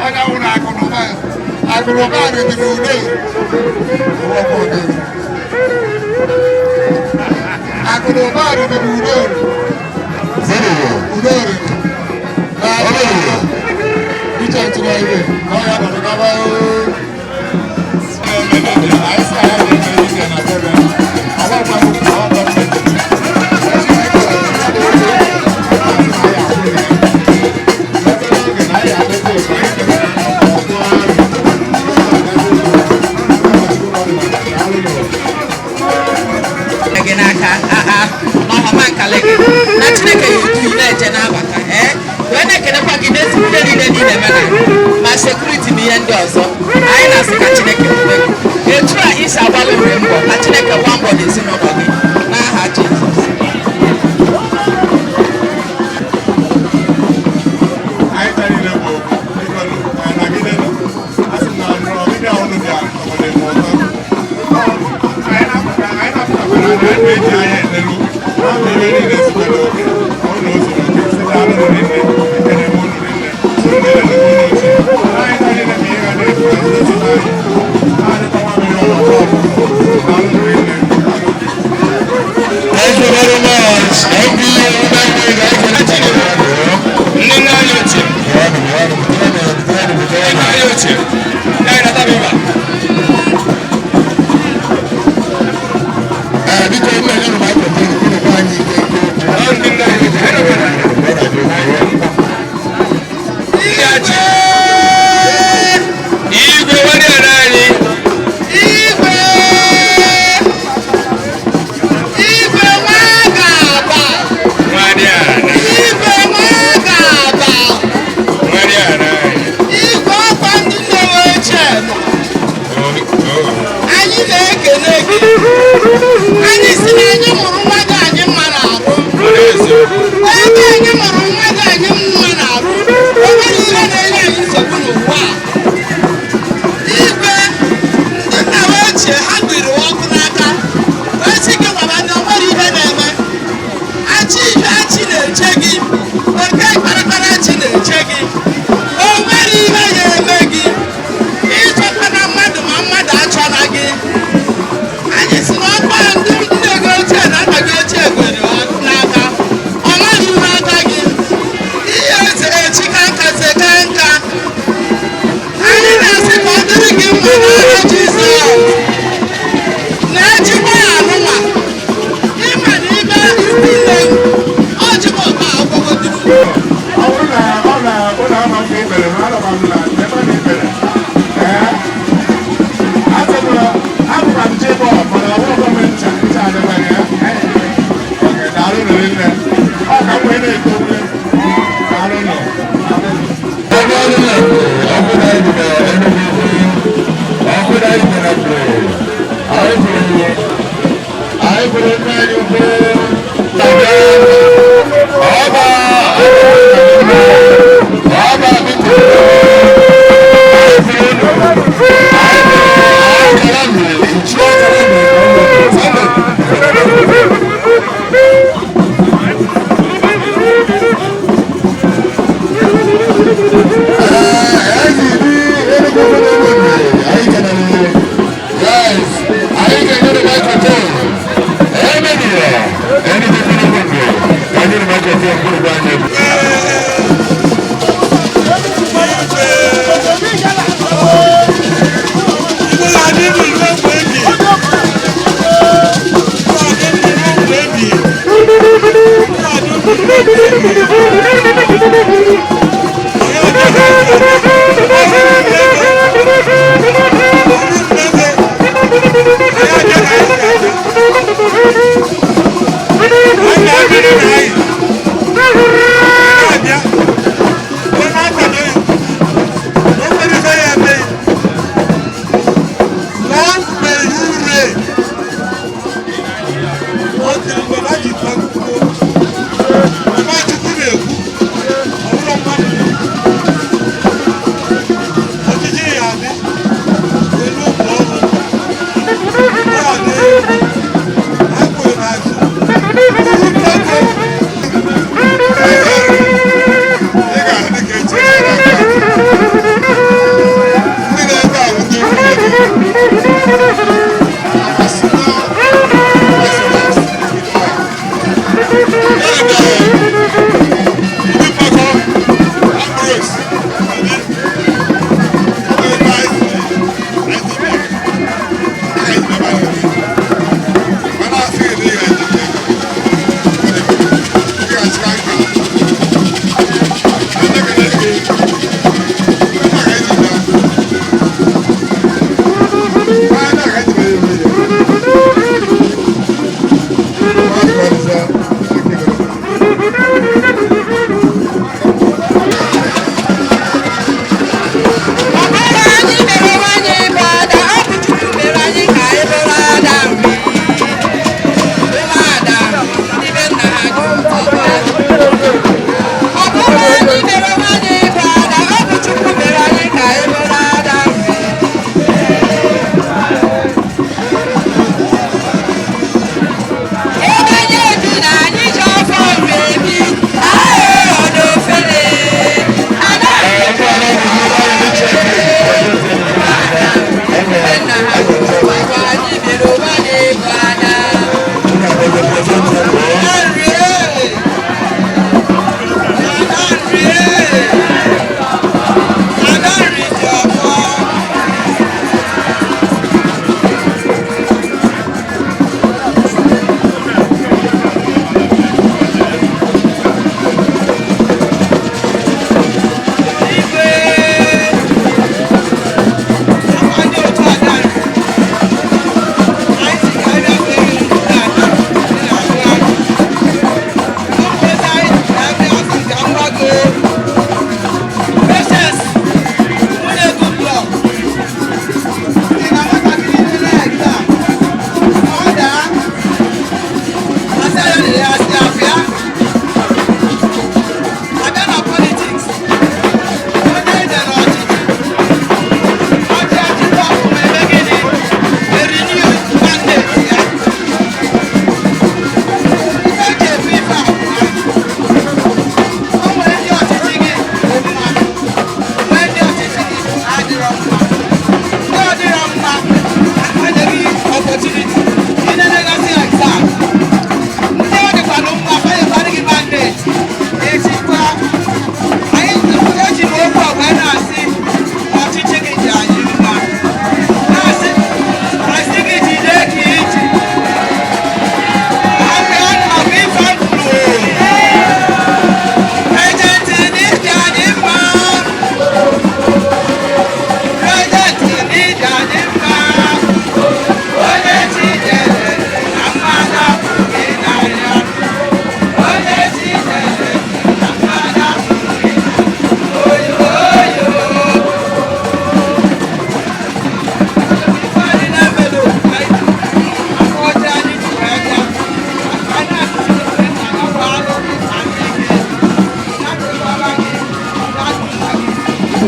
anya wụ na akụ na ụba akụ na ụba dị n'udo akụ na ụba dị n'udo udo na iche ntụrụ ibe na ọ ya nọrọ gaba. Gị n'aka n'ọhọma nkale gị na Chineke ya edu na-eje n'abata ee wee na-ekenekwa gị n'ezigbo ihe niile niile eme na ma sekuriti na ihe ndị ọzọ anyị na-asị ka Chineke wube gị etu a isi agbalị ure mbọ ka Chineke gbaa mbọ n'ezinụlọ gị n'aha Jizọs. Anyị chara ile bụ ịgọlụ nagidenu asị na ọbịbịa ụnụ bịa obodo m ụtọ. Anyị na-apụta anyị na-apụtakwara na anyị na-eji anya elelu na ihe niile sitere oke ọnụ o zuru oke site alụrụ rinne ekene m unu rinne so ndị na-eme unu ochie anyị chara ile bụ ihe ga na-efu ezi anyị anyị kọwa mmiri ọnụ ọzọ alụrụ rinne. Thank you very much. Thank you. Ndị nna anyị ochie. Ndị nna anyị ochie. Ya anyị nata biba. Biko nna ya nọ microphone kwuru gwa anyị ike Ọ ndị nna anyị ochie. Anyị nọ Ndị achị. Igwe nwanne ya anyị. Igwe! Igwe nwa ga-aba! Nwanne ya na. Igwe nwa ga-aba! Nwanne ya na. Igwe ọkwa ndị nne ochie nọ. Anyị na-ekele gị. Anyị si na anyị mụrụ nwa gị anyị mma n'arụ. Ebe anyị mụrụ nwa gị anyị mma n'arụ, o nwere ihe na-enye anyị nsogbu n'ụwa a. Igwe, ndị nna ochie ha gbiri ọkụ n'aka. Wee sị gị gwaba na o nwere ihe na-eme. Achị ihe achị na-eche gị. Oke kparakpara achị na-eche gị. O nwere ihe ga-eme gị. Ịchọkwana mmadụ ma mmadụ achọna gị. Anyị si na ọkwa ndị nne gị ochie na nna gị ochie gwere ọkụ n'aka. Ọ maghị n'aka gị. Ihe eze echi ka nka ze ka nka. Anyị na-asị ka ọ dịrị gị mma n'aha Jizọs. Na-ejikwa ya anụnwa. Ịma na ibe ikwu nne m, ọ jikwa ọba agwọgodiri. Ọ bụrụ na ọ na ụlọ ama nke ikpere ma anọkwa m na ebe na ikpere ee asịbụla abụkwa m chebọl mana ọ bụrụ m ncha ncha adịbaghị ya. Oke, daalụ nụ rinne. Ọ ka m wee na-eto nne. Daalụ nụ. Ọba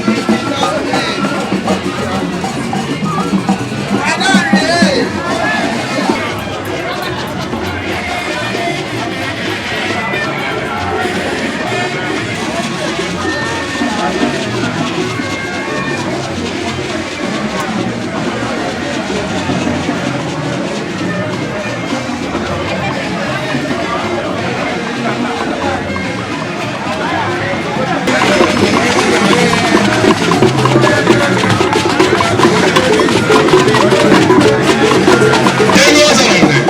In Jesus' name.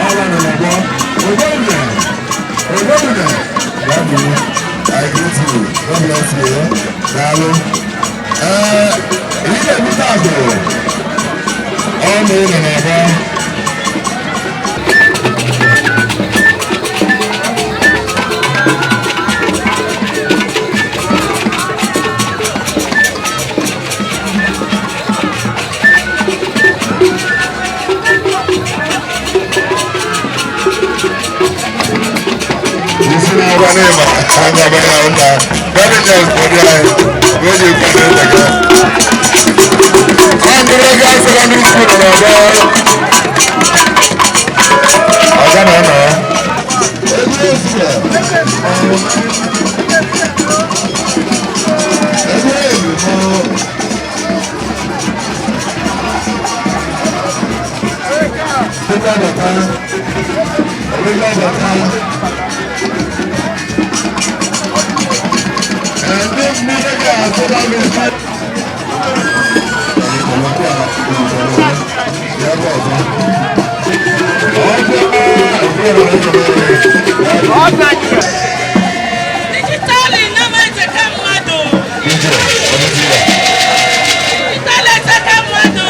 Adanri, And Digital innovator mmadụ. Digital eteka mmadụ.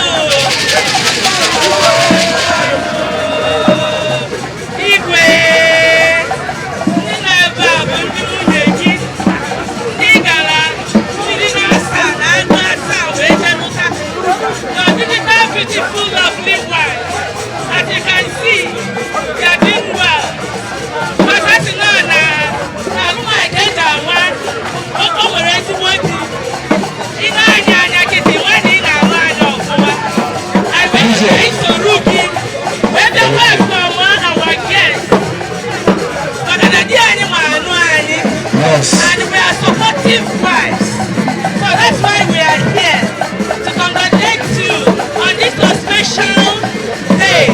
Igwe. Ndị na-ebe a bụ ndị nwunye gị. Ndị gara 17 na agụ 7 wee jee nụta. Your digital beautiful lovely wife. As you can see, they are doing well. Maka sị na na na nwaanyị ka eji ama o nwere ezigbo di. Ị na-anya anya kịtị nwa na ị na-ahụ anya ọfụma. Anyị wee soro gị wee bịa welcome our guest. Maka na di anyị ma anụ anyị. And we are supportive wives. So that's why we are here to congratulate you on this special day.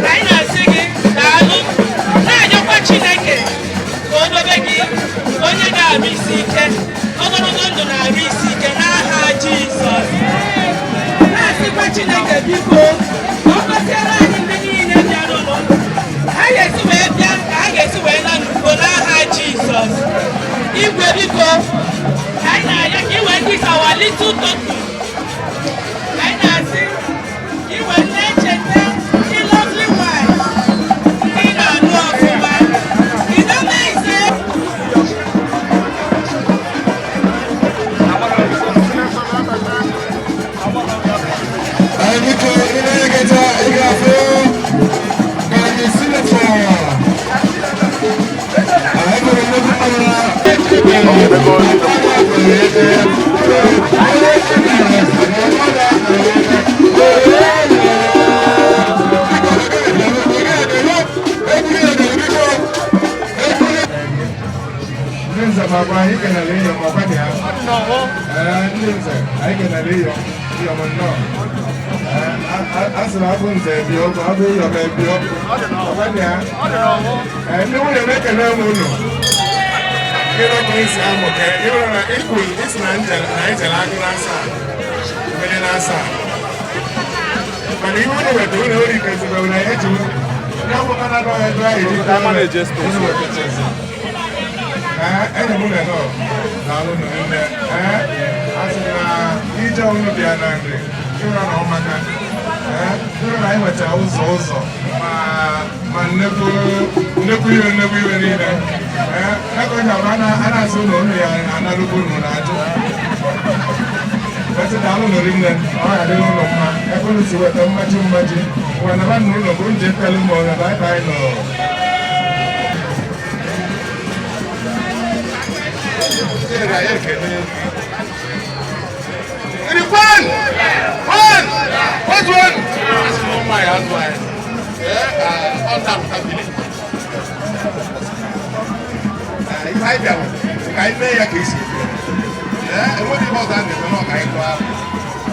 Anyị na-asị gị daalụ, na-ayọkwa Chineke ka o dobe gị onye ga-arụ isi ike, ogologo ndụ na-arụ isi ike n'aha Jizọs. Na-asịkwa Chineke biko ka ọ gọziere anyị ndị niile bịarụnụ. Ha ga-esi wee bịa ka ha ga-esi wee na n'udo n'aha Jizọs. Igwe, biko, anyị na-arịọ ka i wee this our little token. Anyị na-asị ka i wee na-echeta the lovely wife ị na-anụ ọfụma. Ị na-eme. Anyị biko, ị na-eketa, ị ga-afụ ka anyị senator anyị nwere nnukwu mmanụ na. Ndị nze ma gwa anyị kenere iyo ma ọkwa dị ha. Ee, ndị nze, anyị kenere iyo iyo m nnọọ. Ee, a sị na abụ nze ebi okwu, abụ iyo m ebi okwu, ọkwa dị ha. Ee, ndị nwunye m, ekene m unu. Ịrụ ka isi amụ ka ịrụ na ikwu isi na njel na anyị jere agụ na 7 mmiri na 7, mana ihe unu weta unu ori kezigbe na eji ya bụ mana nọ ebe ahụ eji unu wetachezi. Ee, enyi m nọ daalụ nụ nne. Ee, a sị na ije unu bịa na nri ịrụ na ọmaka. Ee, ịrụ na anyị nwetara ụzọ ma nnekwu nnekwu ihe nnekwu iwe niile. Ee, ego ji abụ a na-asị unu unu ya analụgo unu na-ajụ wesị daalụ nụ rinne. Ọ ga-adịrị ụlọ mma ebe unu si weta mmaji mmaji. Ngwa, naba n'ụlọ bụ nje telu ma ọ bye bye nọ. One! One! What's one? Asị na ụmụ anyị azụ anyị. Ee, ọ na-apụta village. Ee, ihe anyị bịara bụ ka anyị mee ya ka esi eme. Ee, enweghị ihe ọzọ a na-eme na ọ ka anyị gụọ arọ.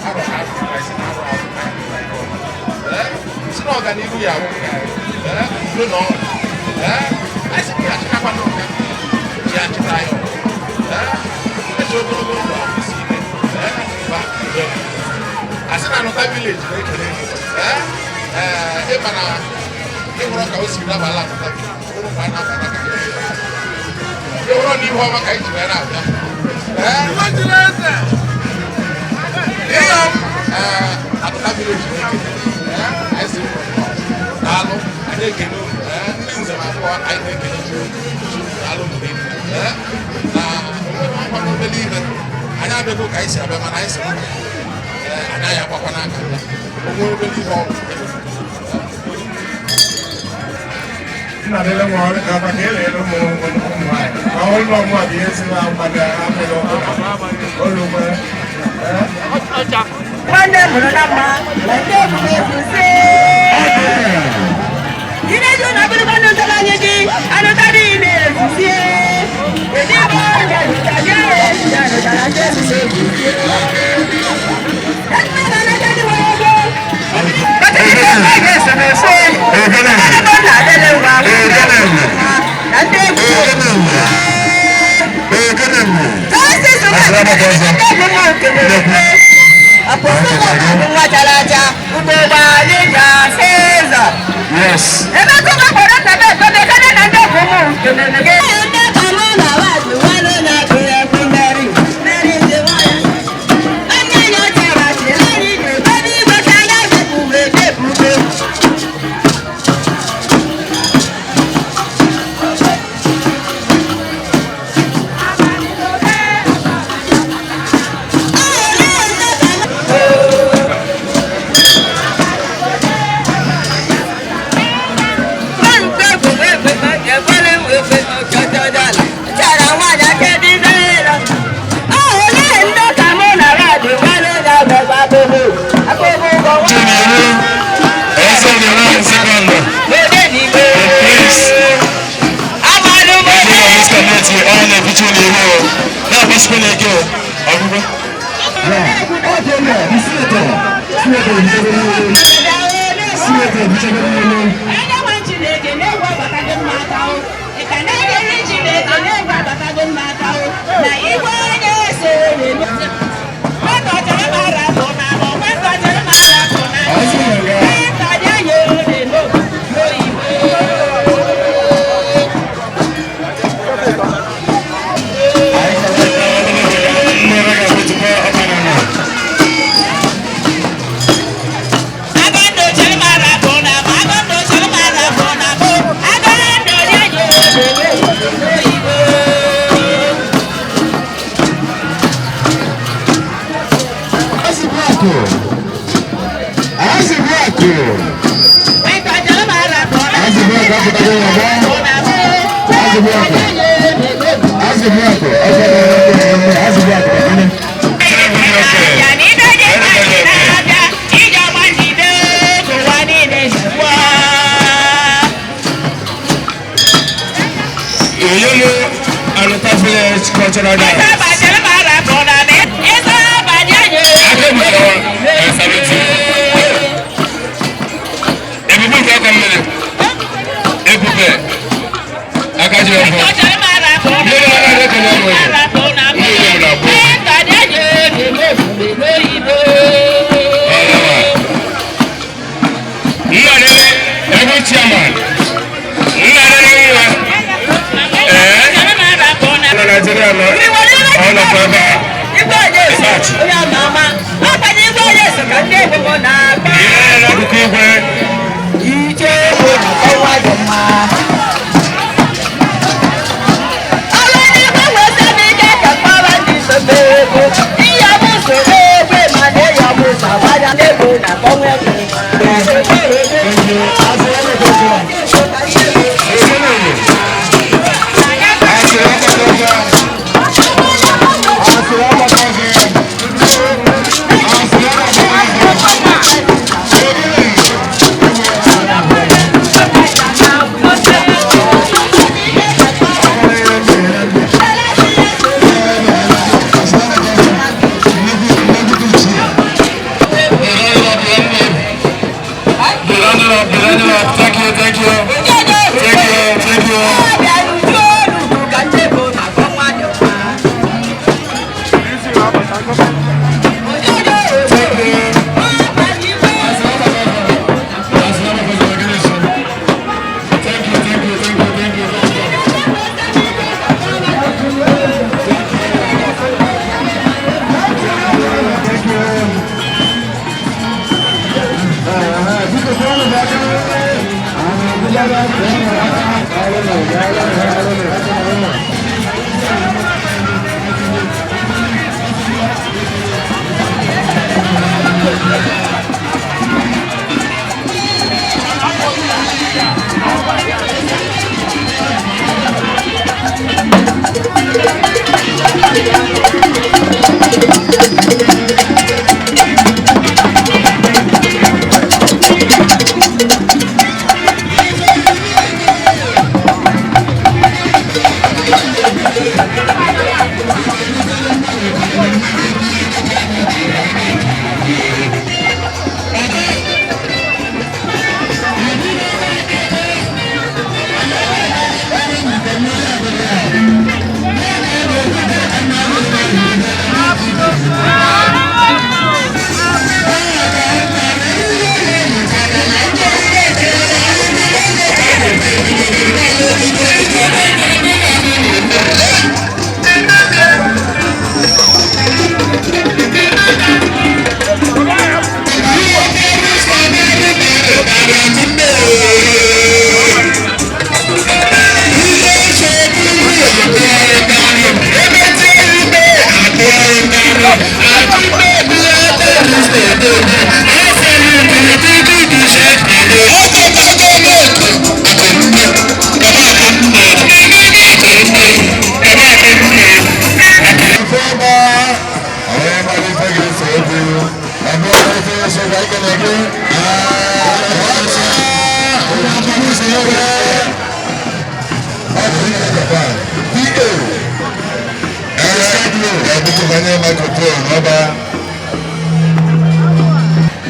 Arọ ka arọ ka anyị si na arọ azụ ka anyị gụọ ihe ọma. Ee, si na ọganihu ya awụ nke anyị. Ee, udo na ọṅụ. Ee, anyị sị ka ya achịtakwa n'ụka. Ji achịta anyị ọgụ. Ee, eji ogologo ndụ ahụ isi ike. Ee, ba udo. Asị na Anụta village na-ekele gị. Ee, ee, ịma na ịhụrụ ka o si dabala Anụta village, ụrụ mgbe a na-abata ka anyị ịhụrụ na ihu ọma ka anyị ji wee na-abịa. Ee, ihe m, ee, Anụta village na-ekele. Ee, anyị sị unu nnọọ. Daalụ, anyị ekele unu. Ee, ndị nze na abụọ, anyị na-ekele unu. Daalụ unu rinne. Ee, na onwere ọkwa n'obere ihe anyị abịago ka anyị si abịa, mana anyị si mba. Ee, anaghị agbakwa n'aka bịa onwe obere ihe ọ bụ. Nna dịrị m ọrụ ka maka ịlere ụmụ ụmụ nwaanyị ma ọ ụlọ ọmụ a bụ ihe si na mgbada amịrị ọkụ olugbe. Nwanne mụrụ na mma na ndị egwuregwu si ị na-eji ụlọ bụrụkwa n'ụtara anyị gị anụtara ị na-ezuzie ede ebe ọja nụtara ya nụtara ndị egwuregwu. Nwa chara acha ugbo. Yes.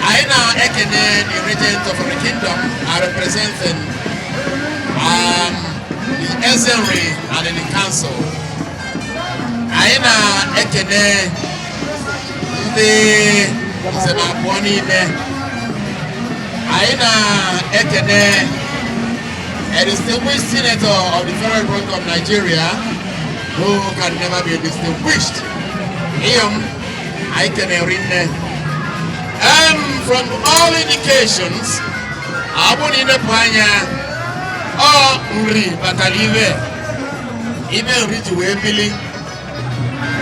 Anyị na-ekene the regent of the kingdom are representing the Ezenri and the council. Anyị na-ekene ndị nzem abụọ niile. Anyị na-ekene a distinguished senator of the Federal Republic of Nigeria who can never be distinguished. Him, anyị kenere nne. From all indications, ọ bụrụ na ịlepụ anya, ọ Nri batara ibe Nri ji wee bili.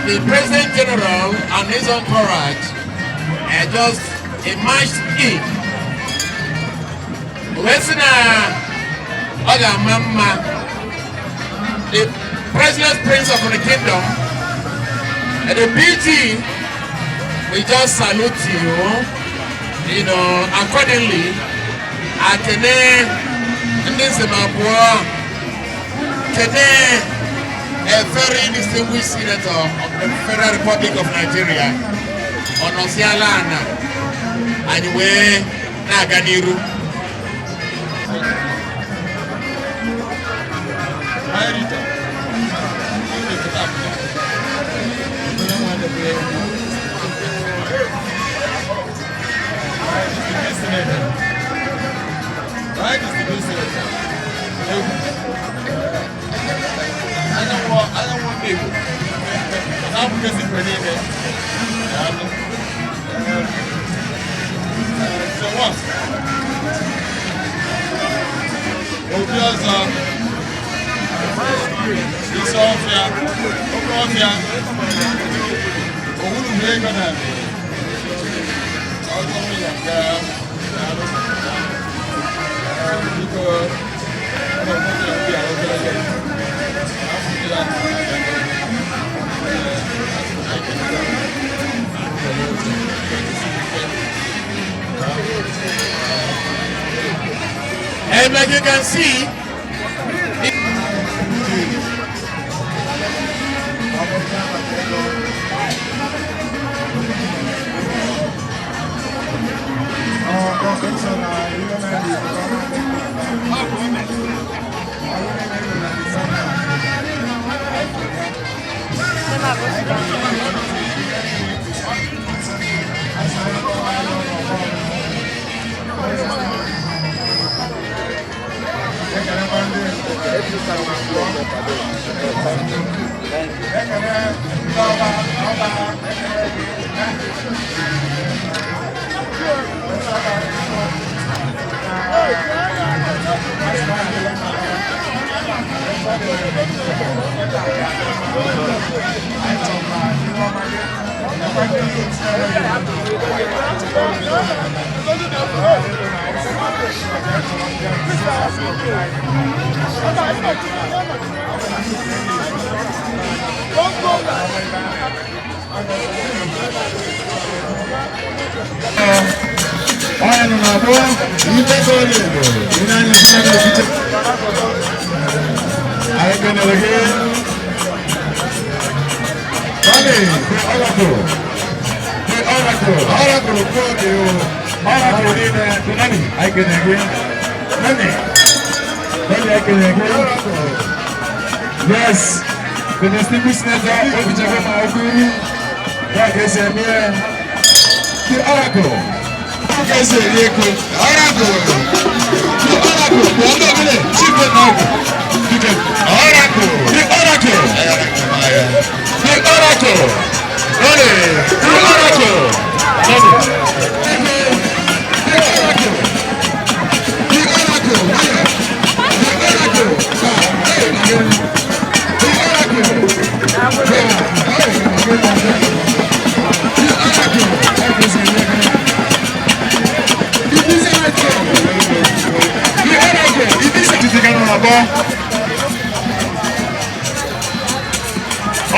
The President General and his entourage just emerged in. Wee sị na ọ ga-ama mma. The President Prince of the Kingdom and the PG, we just salute you accordingly. Akene ndị nzem abụọ, kene a very distinguished senator of the Federal Republic of Nigeria, ọ nọziala ana, anyị wee na-aga n'iru. Obi ọzọ, isi ọfịa, oke ọfịa, owurugwu ego na ọzọ nwunye nke biko ọrụ moto ya ndị a obere oge afụjila. And like you can see, Onye nọ n'abụọ, ife ka ọ na-ego, ị na-anya sị na na-efiche. Anyị kenere gị. Tony, the Oracle. The Oracle. Oracle kwuo gị o. Oracle niile, Nani, anyị kenere gị. Nani. Nani, anyị kenere gị. Oracle. Yes, the distinguished senator, Obichekwa ma okwu iru. Ya ka esi eme ya. The Oracle. Ka esi eri ego. Oracle. The Oracle. Bụ ndị ọbụla, Chief Nnaukwu. Oracle. The Oracle. The Oracle. Nani. The Oracle. Nani. The Oracle. The Oracle. The Oracle. The Oracle. The Oracle. The Oracle. The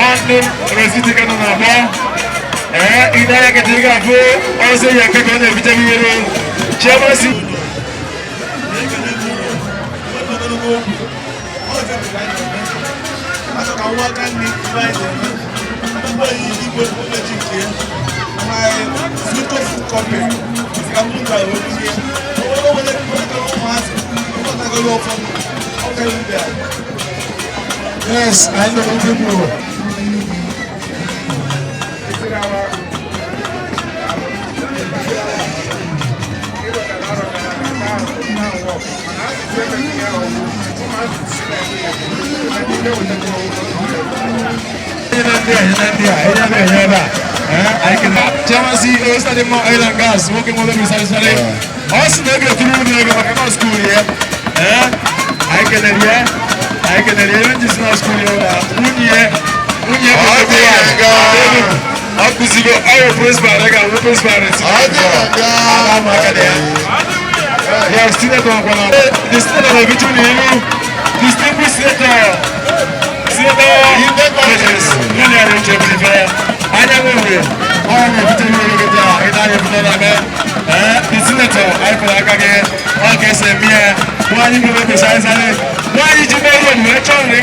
Ọnụ resiti ka nọ n'abụọ. Ee, ị na-anya kịta ị ga-afụ ọsọ ya nke ka ọ na-ebicha ihere. Chairman C. Yes, I know people. Chairman CEO Study More Oil and Gas, nwoke nwere obi sari sari. Ọ sị na ego etiri unu ego maka nọ skuul ya. Anyị kelere ya. Anyị kelere ya. Onye si na skuul ya na nwunye ya bụ ego. Ọ kụzigo ọrụ prịnsịpal ya ga-abụ prịnsịpal na aka dị ya. Yes, Senator Okwana. The senator na-ebichu n'ihu. Distinguished senator. Senator Junior Nchebunife. Anyanwụ nwe. Ọ na-ebute mmiri kịta ị na-anya na eme. The senator anyị fere aka gị. Ọ ka esi eme ya. Nwaanyị nwere obi sarị sarị. Nwaanyị ji mee ihe wee chọọ nri.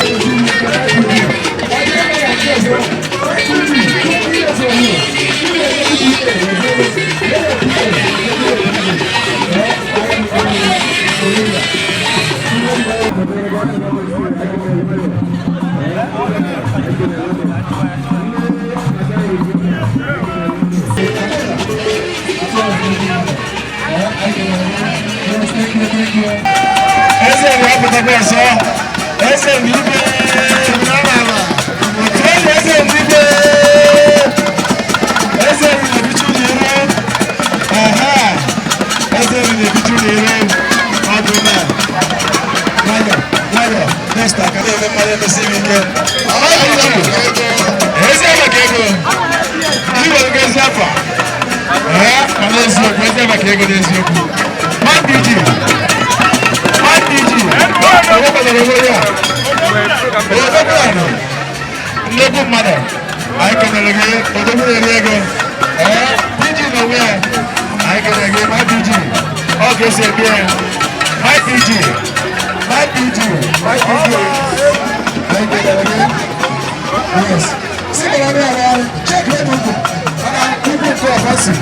Eze mi apụtakwa ọzọ. Eze mi igwe. Otu enyi eze mi igwe. Eze mi na-ebichu n'iru. Aha. Eze mi na-ebichu n'iru. Ọ bụ na. Nwayọ, nwayọ. Next aka na-eme mmadụ emesi m ike. Eze maka ego. Igwe nke ezi afọ. Ee, mana eziokwu, eze maka ego n'eziokwu. Man DG. Man DG. Onye kwadoro onwe ya? Odogwu ahụ. Nnukwu mmadụ. Anyị kelere gị, odogwu na-eri ego. Ee, DG n'onwe ya. Anyị kelere gị, Man DG. Ọ ga-esi ebi ya. Man DG. Man DG. Man DG. Anyị kelere gị. Yes. Si ka na abịa check ebe ugwu. Mana ugwu nke ọfasi.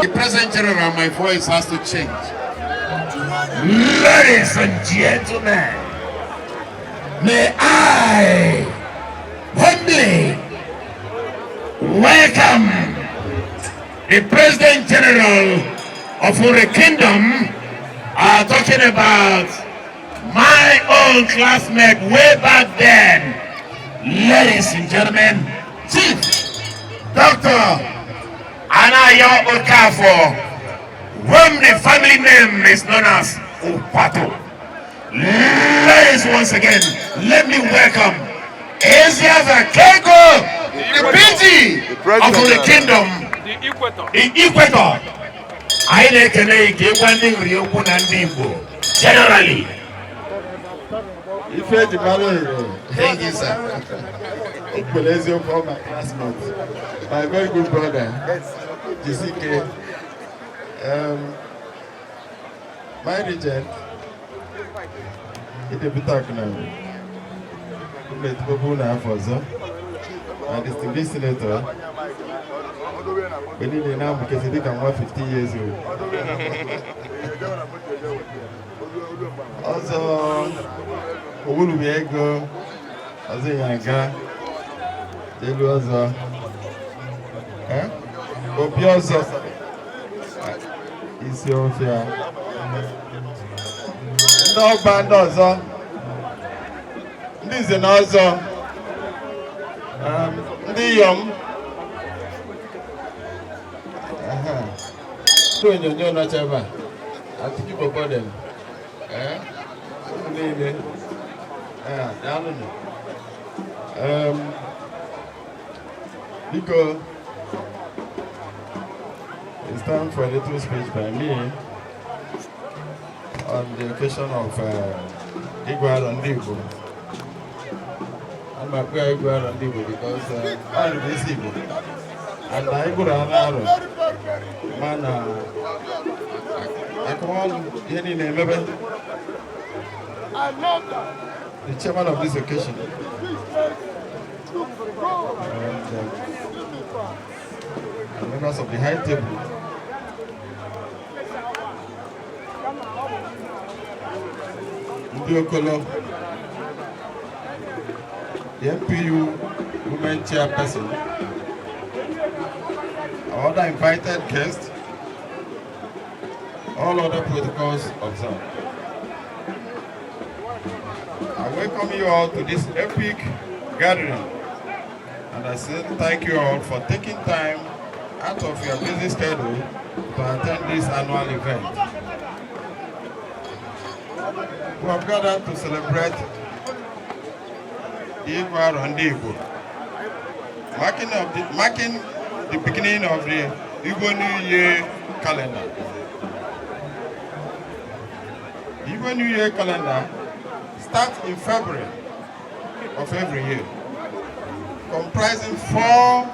The President General, my voice has to change. Ladies and gentlemen, may I humbly welcome the President General of Uri Kingdom, talking about my own classmate way back then. Ladies and gentlemen, Chief Dr. Anayo Okafor, whom the family name is known as Upato. Ladies, once again, let me welcome Eziaza Kego, the PG of the kingdom, the Equator. Anyị na-ekene ike ịgwa ndị nri okwu na ndị Igbo generally. Ife eji mara ere. Thank you, sir. Ekwere eziokwu, all my classmates. My very good brother, Jisike. My regent, Idebute Akuna, Umetupopu na afọ ọzọ, my distinguished senator, mgbe niile na-amụkezi dịka nwa 15 years old. Ọzọ, owurube ego, ọzọ ịnyanga, elu ọzọ. Eh? Obi ọzọ isi ofia. Ndị ọba ndị ọzọ, ndị nze na ọzọ, ndị iyom. Aha. Ndị onyonyo nọcha ebe a, Atiku Bobodem. Eh? Unu niile. Eh, daalụnụ. Biko, it's time for a little speech by me on the occasion of Igwe Aro Ndị Igbo. I'm akpọ ya Igwe Aro Ndị Igbo because Aro bụ isi Igbo. And anyị gụrụ anụ arọ ma na akọwalụ ihe niile emebe. The chairman of this occasion and the members of the high table, Ndị Okolo, the NPU women chairperson, our other invited guests, all other protocols observed. I welcome you all to this epic gathering, and I say thank you all for taking time out of your busy schedule to attend this annual event. We have gathered to celebrate the Igwe Aro Ndị Igbo, marking the beginning of the Igbo New Year calendar. The Igbo New Year calendar starts in February of every year, comprising 4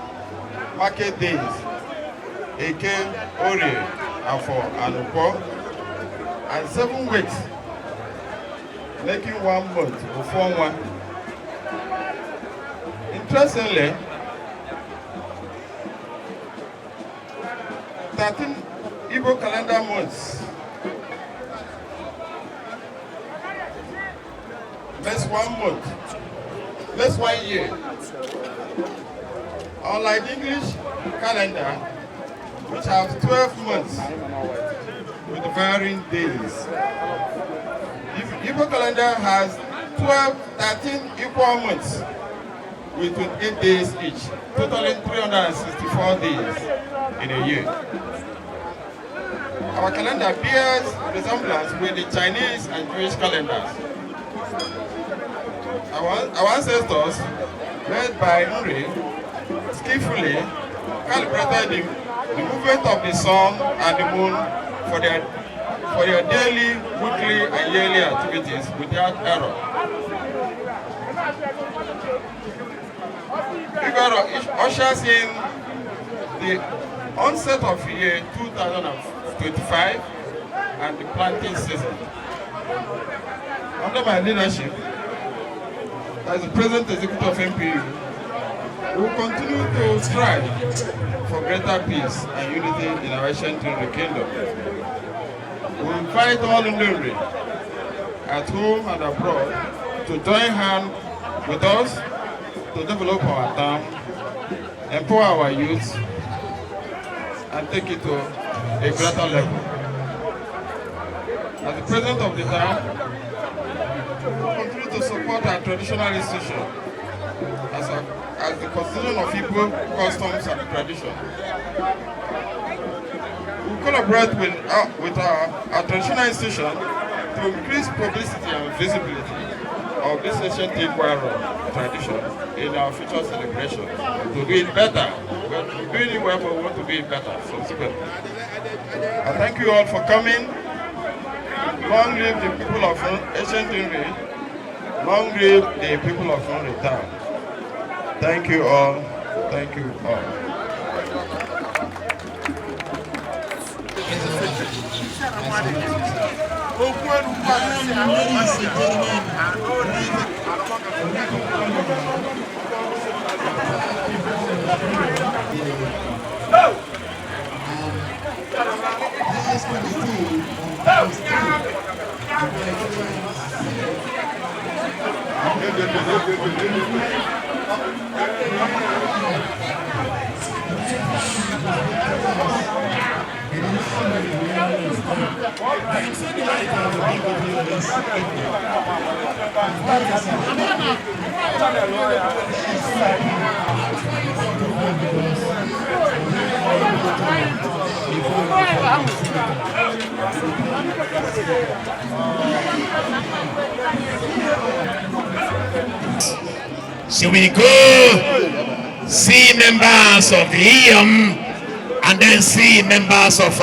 market days, Eke, Orie, Afo, and Nkwo, and 7 weeks, making 1 month, Ofu Ọnwa. Interestingly, 13 Igbo calendar months less 1 month, less 1 year. Unlike the English calendar, which has 12 months with varying days, the Igbo calendar has 13 equal months with 28 days each, totaling 364 days in a year. Our calendar bears resemblance with the Chinese and Jewish calendars. Our ancestors, led by Nri, skillfully calibrated the movement of the sun and the moon for their daily, weekly, and yearly activities without error. Igwe Aro ushers in the onset of year 2025 and the planting season. Under my leadership, as the present executive of NPU, we will continue to strive for greater peace and unity in our ancient Nri kingdom. We invite all Nri at home and abroad to join hands with us to develop our town, empower our youth, and take it to a greater level. As the president of the town, we will continue to support our traditional institution as the custodian of Igbo customs and tradition. We will collaborate with our traditional institution to increase publicity and visibility of this ancient Igwe Aro tradition in our future celebration. To do it better. We're doing it well, but we want to do it better subsequently. I thank you all for coming. Long live the people of ancient Nri. Long live the people of Nri town. Thank you all. Thank you all. Ladies and gentlemen, highest committee on It is so I am so delighted to be with you this evening. Should we go see members of the Iyom and then see members of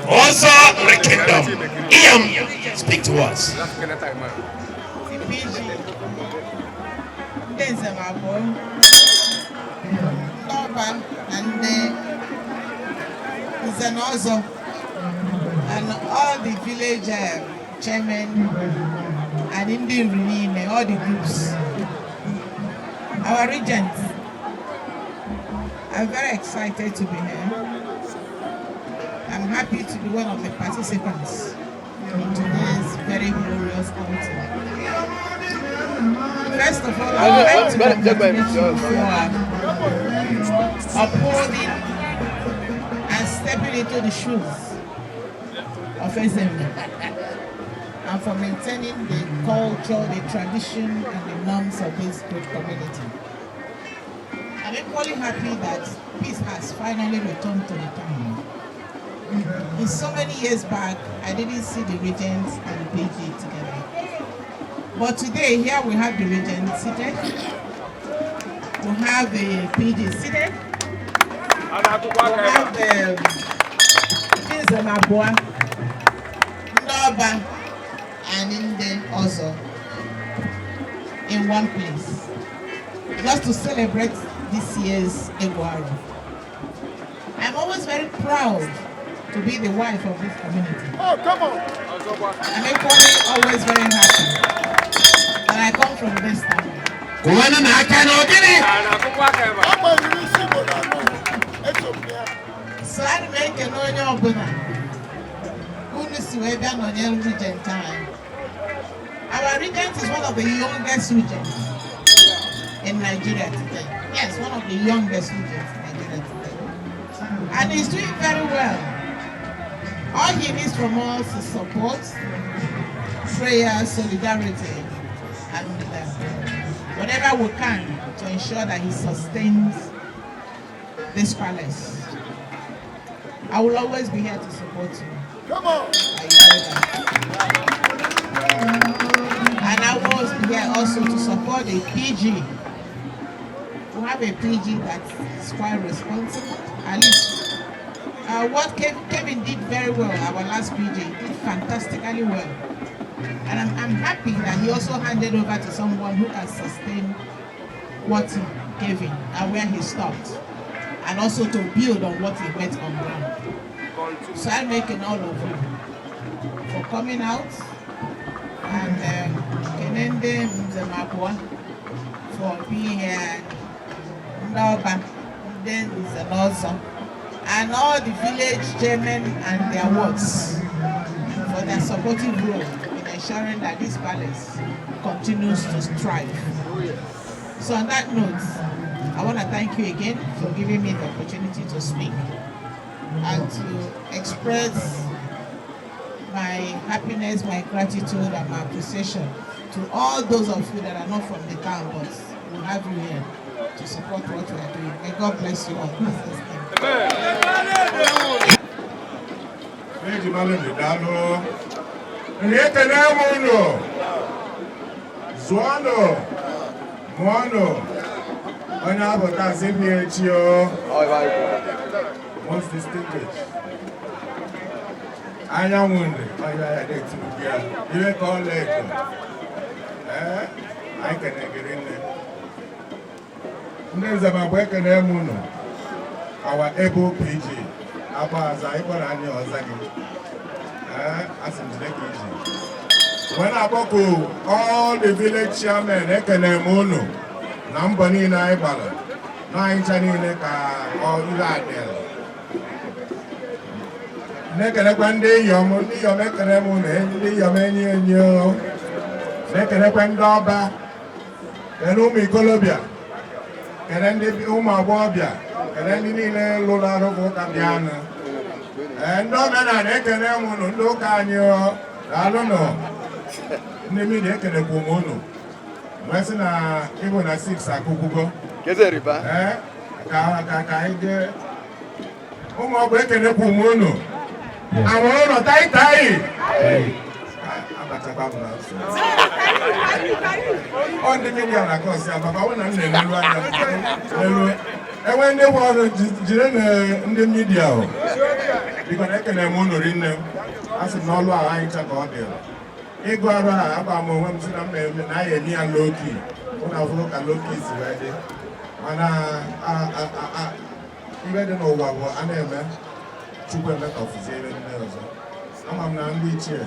Ozo Nri Kingdom? Iyom, speak to us. PG, ndị nze m abụọ, ndị ọba na ndị nze na ọzọ, and all the village chairmen and ndị nri niile, all the groups. Our regent, I'm very excited to be here. I'm happy to be one of the participants in today's very glorious outing. First of all, I would like to congratulate you for upholding and stepping into the shoes of Ezenri and for maintaining the culture, the tradition, and the norms of this great community. I'm equally happy that peace has finally returned to the town. In so many years back, I didn't see the regents and the PG together. But today, here we have the regent seated. We have the PG seated. We have the ndị nze abụọ, ndị ọba, and ndị ọzọ in one place, just to celebrate this year's Igu Aro. I'm always very proud to be the wife of this community. Oh, come on. I'm equally always very happy that I come from this town. Kụwanụ n'aka na ogene. Agbanyere isi Igbo na anụ. Eso m ya. So ana m ekene onye ọbụla unu si wee bịa nọnyere regent anyị. Our regent is one of the youngest regents in Nigeria today. Yes, one of the youngest regents in Nigeria today. And he's doing very well. All he needs from us is support, prayer, solidarity, and whatever we can to ensure that he sustains this palace. I will always be here to support you. Come on. I know that. And I will always be here also to support the PG. We have a PG that's quite responsible. At least what Kevin did very well, our last PG, did fantastically well. And I'm happy that he also handed over to someone who can sustain what he gave him and where he stopped, and also to build on what he went on ground. So I'm thanking all of you for coming out and kene ndị nze abụọ for being here, and ndị ọba, ndị nze na ọzọ, and all the village chairmen and their wards for their supportive role in ensuring that this palace continues to strive. So on that note, I want to thank you again for giving me the opportunity to speak and to express my happiness, my gratitude, and my appreciation to all those of you that are not from the town, but we have you here to support what we are doing. May God bless you all. In Jesus' name. Eji malụ ndị daalụ. Ndị ekene m unu. Zụọnụ. Mụọnụ. Onye abụta sị bịa echi o. Most distinguished. Anyanwụ nri, ọhịa ya na-etiri gị ya. Ihe ka ọla edo. Ee, anyị kene gịrị nne. Ndị nze ma bụ ekene m unu. Our able PG. Agba aza, ịkpọrọ anyị ọza gị. Ee, asị m jide ka iji. Wee na-akpọku all the village chairmen, ekene m unu na mbọ niile anyị gbara na anyị ncha niile ka ọ ire adịla. Na-ekenekwa ndị iyom, ndị iyom ekene m unu, ndị iyom enyi enyi o. Na-ekenekwa ndị ọba, kene ụmụ ikolobịa, kene ndị ụmụ agbọghọbịa. Kene ndị niile lụrụ arụfụ ụka bịanụ. Ee, ndị omenala ekene m unu, ndị ụka anyị o, daalụnụ. Ndị media ekenekwu m unu. Wee sị na ịbụ na 6 akụkwugo. Ee, ka anyị jee. Ụmụ ọgwụ ekenekwu m unu. Àwọn ụlọ tai tai. Abachakwa m na nsogbu. Ọ ndị media na-akọsi ya maka ọ bụrụ na m na-elelu anya lelu enwe ndị nwe ọrụ jiri na ndị media o. Biko na ekele m unu rinne. A sị m na ọlụ ahụ anyị ncha ka ọ dịrị. Ịgụ arụ a agba m onwe m sị na m na-eme na anyị eme ya low-key. Ụnụ afụgo ka low-key si wee dị. Mana ibe dị n'ụwa bụ a na-eme Chukwu emetọfụzie ebe ndị ọzọ. Ama m na ndị ichie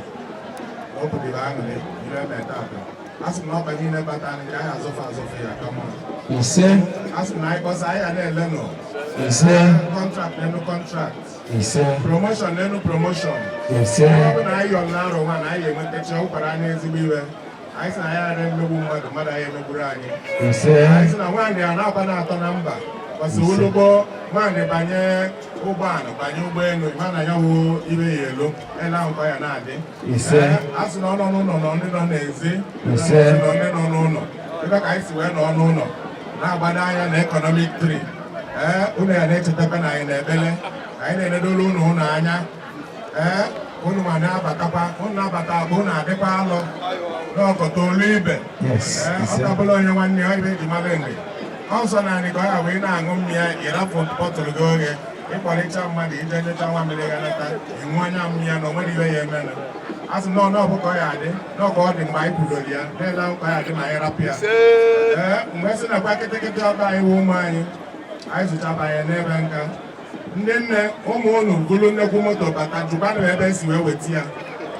na o butere aṅụrị ire eme tata. A sị m na ọkpa niile bata anyị ka anyị azọfe azọfe ya ka mma. Ise. A sị m na anyị kpọsa anyị ya na-ele nọ. Ise. Contract n'elu contract. Ise. Promotion n'elu promotion. Ise. Ọ bụ na anyị yọrọ n'arọ nwa na anyị enwetacha ụkwara anyị ezigbo iwe. Anyị sị na anyị ghara emegbu mmadụ, mmadụ anyị emegburu anyị. Ise. Anyị sị na nwaanyị a na-akwa na-atọ na mba. Kwasị olugbo nwaanyị banye ụgbọala banye ụgbọelu ma na ya wụ ibe ya elo ele ahụ ka ya na-adị. Ise. A sị na ọ nọ n'ụlọ na ndị nọ n'ezi. Ise. Na ndị nọ n'ụlọ. Ebe ka anyị si wee nọ n'ụlọ na-agbado anya na economic tree. Ee, unu ya na-echetakwa na anyị na-ekpele. Anyị na-enedolu unu ụlọ anya. Ee, unu ma na-abatakwa, unu na-abata bụ unu adịkwa alọ n'ọkọta olu ibe. Yes. Ee, ọ Ise. kabụla onye nwanne ya ibe eji mara nri. Ọ nsọ naanị ka ọ ya wee na-aṅụ mmiri ịrapụ bọtụlụ gị oghe ịkpọrịcha mmadụ ije nyecha nwa mmiri ga nata ịṅụ anya mmiri na o nwere iwe ya emenụ. A sị na ọ bụ ka ọ ya adị na ọ ka ọ dị mgbe anyị kwudoro ya na-ele ahụ ka ọ ya adị ma anyị rapụ ya. Ee, mgbe sị nakwa kịtịkịtị ọba anyị wụ ụmụ anyị anyị zụchabanye n'ebe nka. Ndị nne ụmụ unu gụrụ nnekwu moto bata jụkwanụ ebe esi wee weta ya.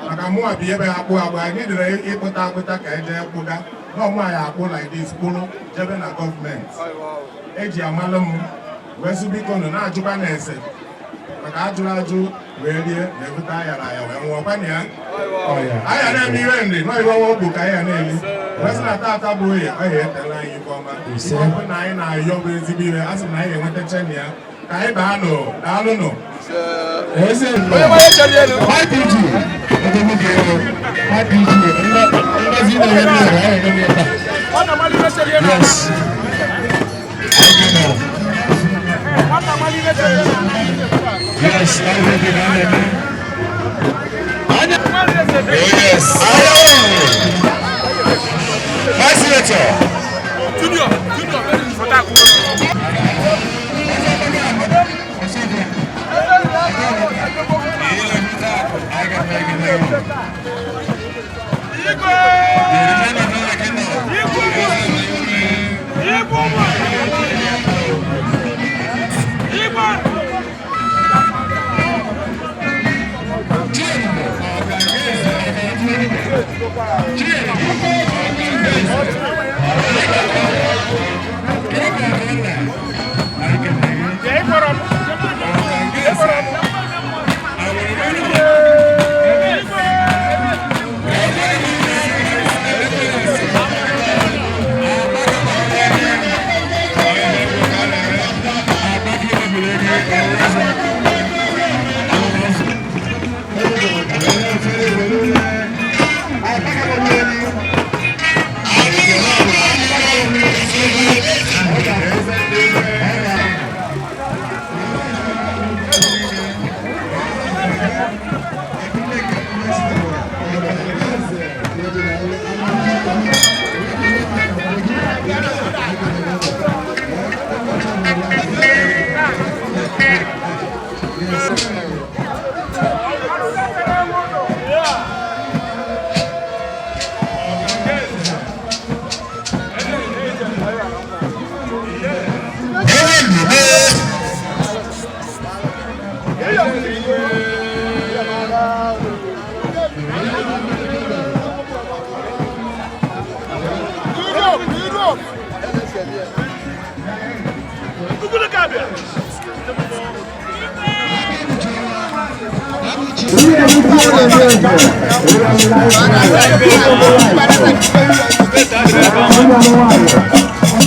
Maka mụnwa bụ ebe ha kpụ akpụ anyị dịrị ịkpụta akpụta ka eje kpụga na ọmụ anyị akpụ like this kpụrụ jebe na gọọmenti. Eji amalụ m wee sị biko nụ na-ajụkwa na ese maka ajụrụ ajụ wee rie na-ebute ayara aya wee nwụọ kwana ya. Aya na-eme ihe nri nọ iwe ọnwa ogbu ka anyị ya na-eri. Wee sị na tata bụ oye ọ ya etela anyị nke ọma. Ise. Ọ bụ na anyị na-ayọ bụ ezigbo ihe a sị na anyị ga-enweta chen ya ka anyị baa nụ daalụnụ. Eze nnọọ. YPG. YPG. Ngozi na-enye mmiri, anyị na-enye ya taa. Yes. Yes, everything I Yes. My senator. Junior, Junior,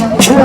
Thank you.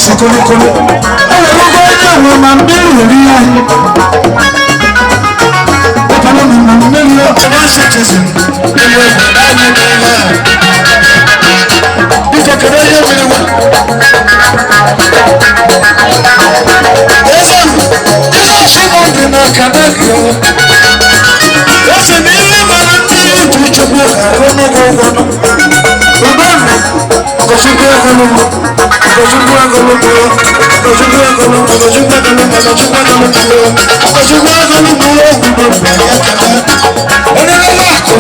na-esi kolokolo. E nwere ụgwọ onye nwe ma mmiri eri anyị. Ọkpara na mmiri ọkpara citizen. Ewu obodo anyị na-eme a. Biko kedu onye mmiri nwa? Eze Jizọs nọ dị na Kanaki. Eze na ihe mara mmiri dị Chukwu ga-arụ n'ụgwọ ụgwọ nọ. Udo Ọgọchukwu egolu Ọgọchukwu egolu Ọgọchukwu egolu Ọgọchukwu egolu Ọgọchukwu egolu Ọgọchukwu egolu bụ ogwu n'obi ya kele. Onye na-ele akụ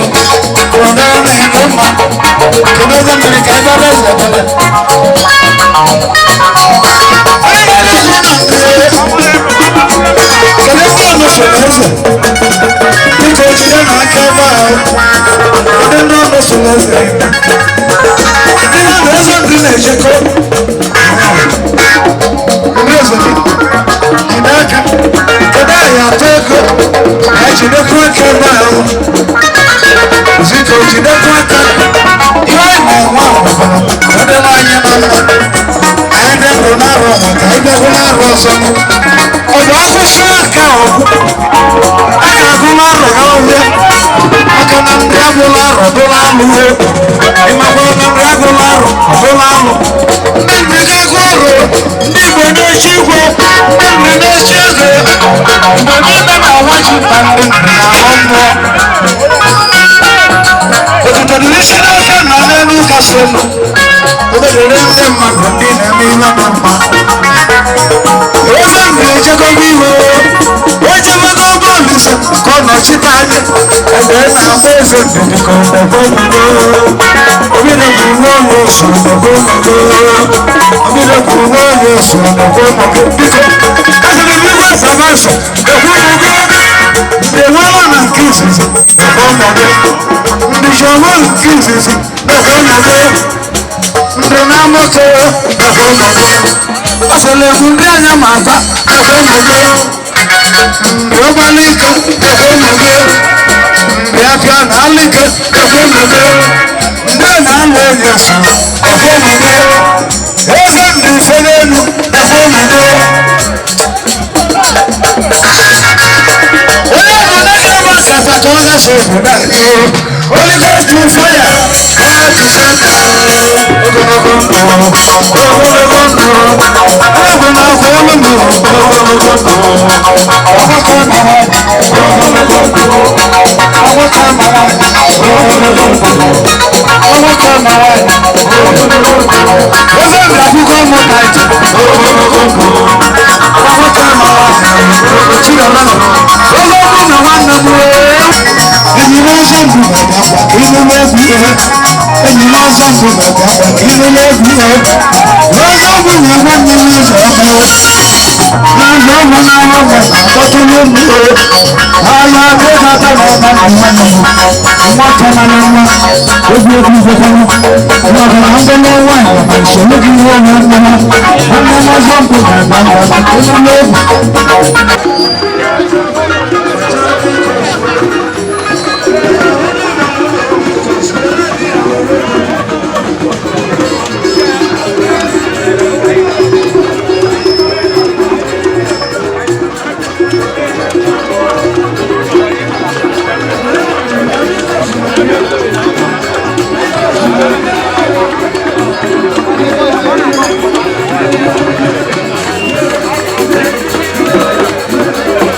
kụrụ n'ọnụ ịdị mma. Kedu eze mmiri ka ebe ebe eze ebele? Onye na-ele ego na ndị kedu ndị ọnụ so na eze? Biko jide n'aka ebe ahụ. Kedu ndị ọnụ so na eze? Ndị ha na eze ndị na-ejekọ. Ndị eze gị jide aka. Kedu anyị atọ ego? Anyị jidekwa aka ebe ahụ. Ziko jidekwa aka. Ihe anyị na-enwe ahụhụ ka ọ dịrị anyị na mma. Anyị dị ndụ n'arọ maka anyị bịahụ n'arọ ọzọ. Ọ bụ akwụsị aka ọgwụ. A ga-agụ n'arọ ha ọhịa. Maka na ndị agụla arọ dụla alụ o. Ị makwara na ndị agụla arọ dụla alụ. Ndị ndị ga-agụ ọrụ, ndị Igbo na-echi igwe, ndị ndị na-echi eze. Mgbe niile na-awa ji ma ndị ndị na-aghọ mmụọ. Otuto dịrị isi n'aka na n'elu kasị elu. Obere ndị mmadụ ndị na-eme ihe dị mma. Eze ndị echekwaba iwe, echebego bọọlụ ise ka ọ nọchite anya. Ebe na-agba eze ndị dịka ọgbọgbọ omume. Obido kwuru n'ọnụ ụzọ ọgbọgbọ omume. Obido kwuru n'ọnụ ụzọ ọgbọgbọ omume. Biko, asịrị m igwe savansọ, ekwurugo. Ndị enweela na nke izizi, ekwe ọnọdụ. Ndị jọrọ nke izizi, ekwe ọnọdụ. Ndị na-amụta, ekwe ọnọdụ. Ọ sịrị egwu ndị anya ma agba, ekwe ọnọdụ. Ndị ọgbalike, ekwe ọnọdụ. Ndị apịa na alike, ekwe ọnọdụ. Ndị na-alụ enyi so, ekwe ọnọdụ. Eze ndị ife n'elu, ekwe ọnọdụ. Onye ọbụla ga-eme akata ka ọ gasa obodo a. Holy Ghost to fire, fire to send. Ogologo ndụ, ogologo ndụ, egwu na-akwa elu ndụ, ogologo ndụ. Ọgbakọ mara, ogologo ndụ, ọgbakọ mara, ogologo ndụ, ọgbakọ mara, ogologo ndụ. Eze ndị akwụkwọ mmụta ije, ogologo ndụ, ọgbakọ mara, Chiọma, eze ọbụ na nwanne m enyi m ọzọ mbụ na-abịa ka ịnụ n'egwu ihe. Enyi m ọzọ mbụ na-abịa ka ịnụ n'egwu ihe. Ọzọ bụ na nwanne m ụzọ ọbụ. Na ndụ ọbụ na ọbụ na-akpọtụrụ m ihe. Ahịa ego atọ na ọba na nwanne m. Nwata mara nwa, egwu egwu ifekwanụ. Ọbara ndị n'ụwa ma nsogbu gị ihe onye nne m. Nwanne m ọzọ mbụ na-abịa ka ịnụ n'egwu. Thank you.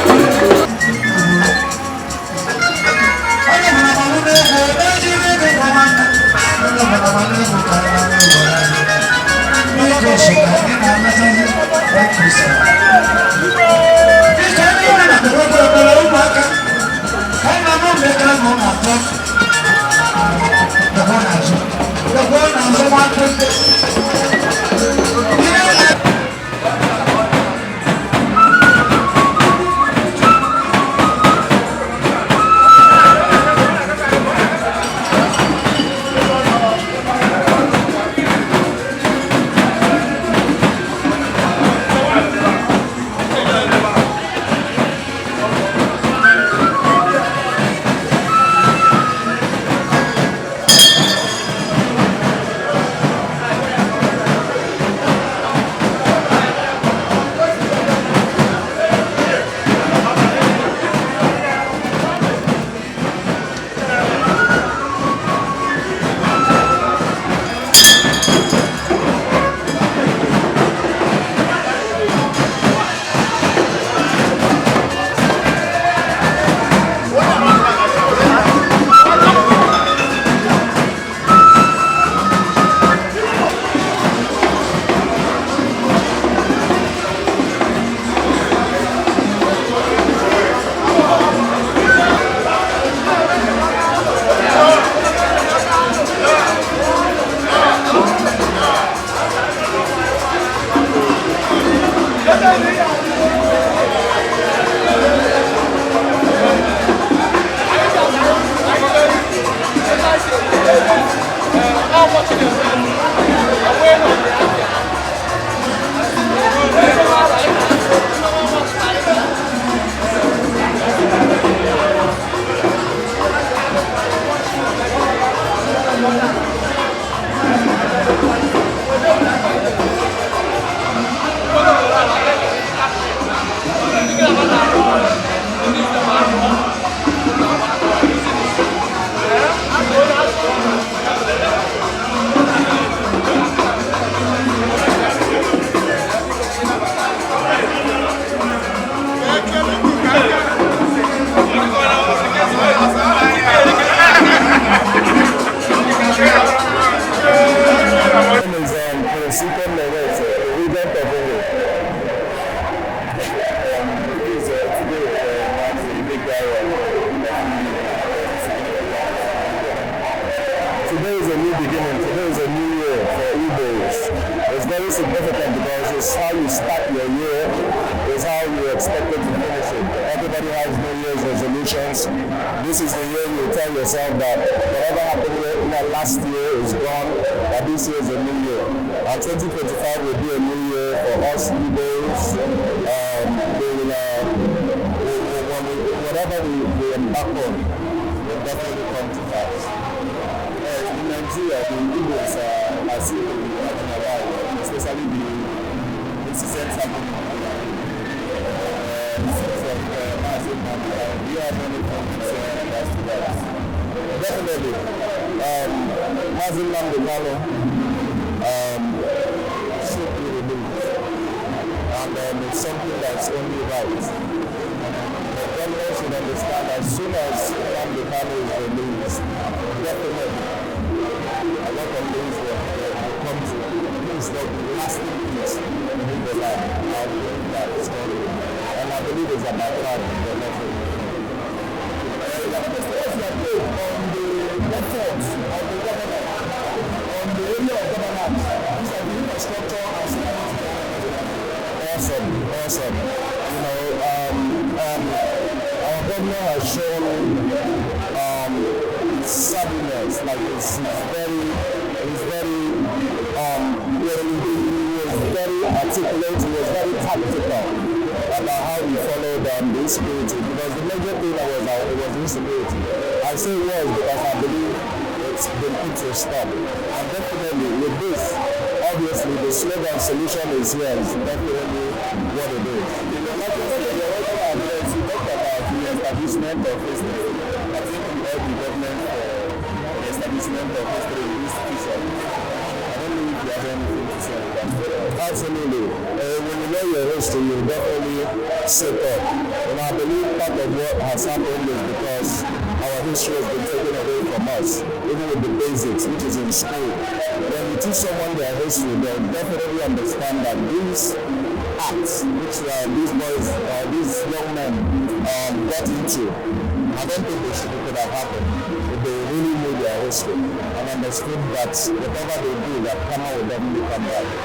Aro. Today is a new beginning. Today is a new year for Igbos. It's very significant because it's how you start your year, is how you expected to finish it. Everybody has New Year's resolutions. This is the year you tell yourself that whatever happened in the last year is gone, that this year is a new year. And 2025 will be a new year for us Igbos. They will, whatever we embark on will definitely come to pass. In Nigeria, the Igbos are seen to be marginalized, especially the incidents happening from Mazi. Do you have anything to say in regards to that? Definitely. Mazi Nnamdi Kanu should be removed. And it's something that's only right. The government should understand, as soon as Nnamdi Kanu is released, definitely a lot of things will come to peace. There will be lasting peace in the land. I believe that strongly. And I believe it's about time for nothing. What's your take on the efforts of the government on the area of governance, vis-a-vis infrastructure and security? Awesome, awesome. Our governor has shown savviness, like he was very articulate, he was very tactical about how he followed the insecurity, because the major thing that was out, it was insecurity. I say was because I believe it's been put to a stop. And definitely with this, obviously the slogan "solution is here" is definitely what it is. In your opening address, you talked about the establishment of history. I think you helped the government for the establishment of history institution. I don't know if you have anything to say about that. Absolutely. When you know your history, you definitely sit up. And I believe part of what has happened is because our history has been taken away from us, even with the basics, which is in school. When you teach someone their history, they'll definitely understand that these acts, which these boys, these young men got into, I don't think they should could have happened if they really knew their history and understood that whatever they do, that karma will definitely come back.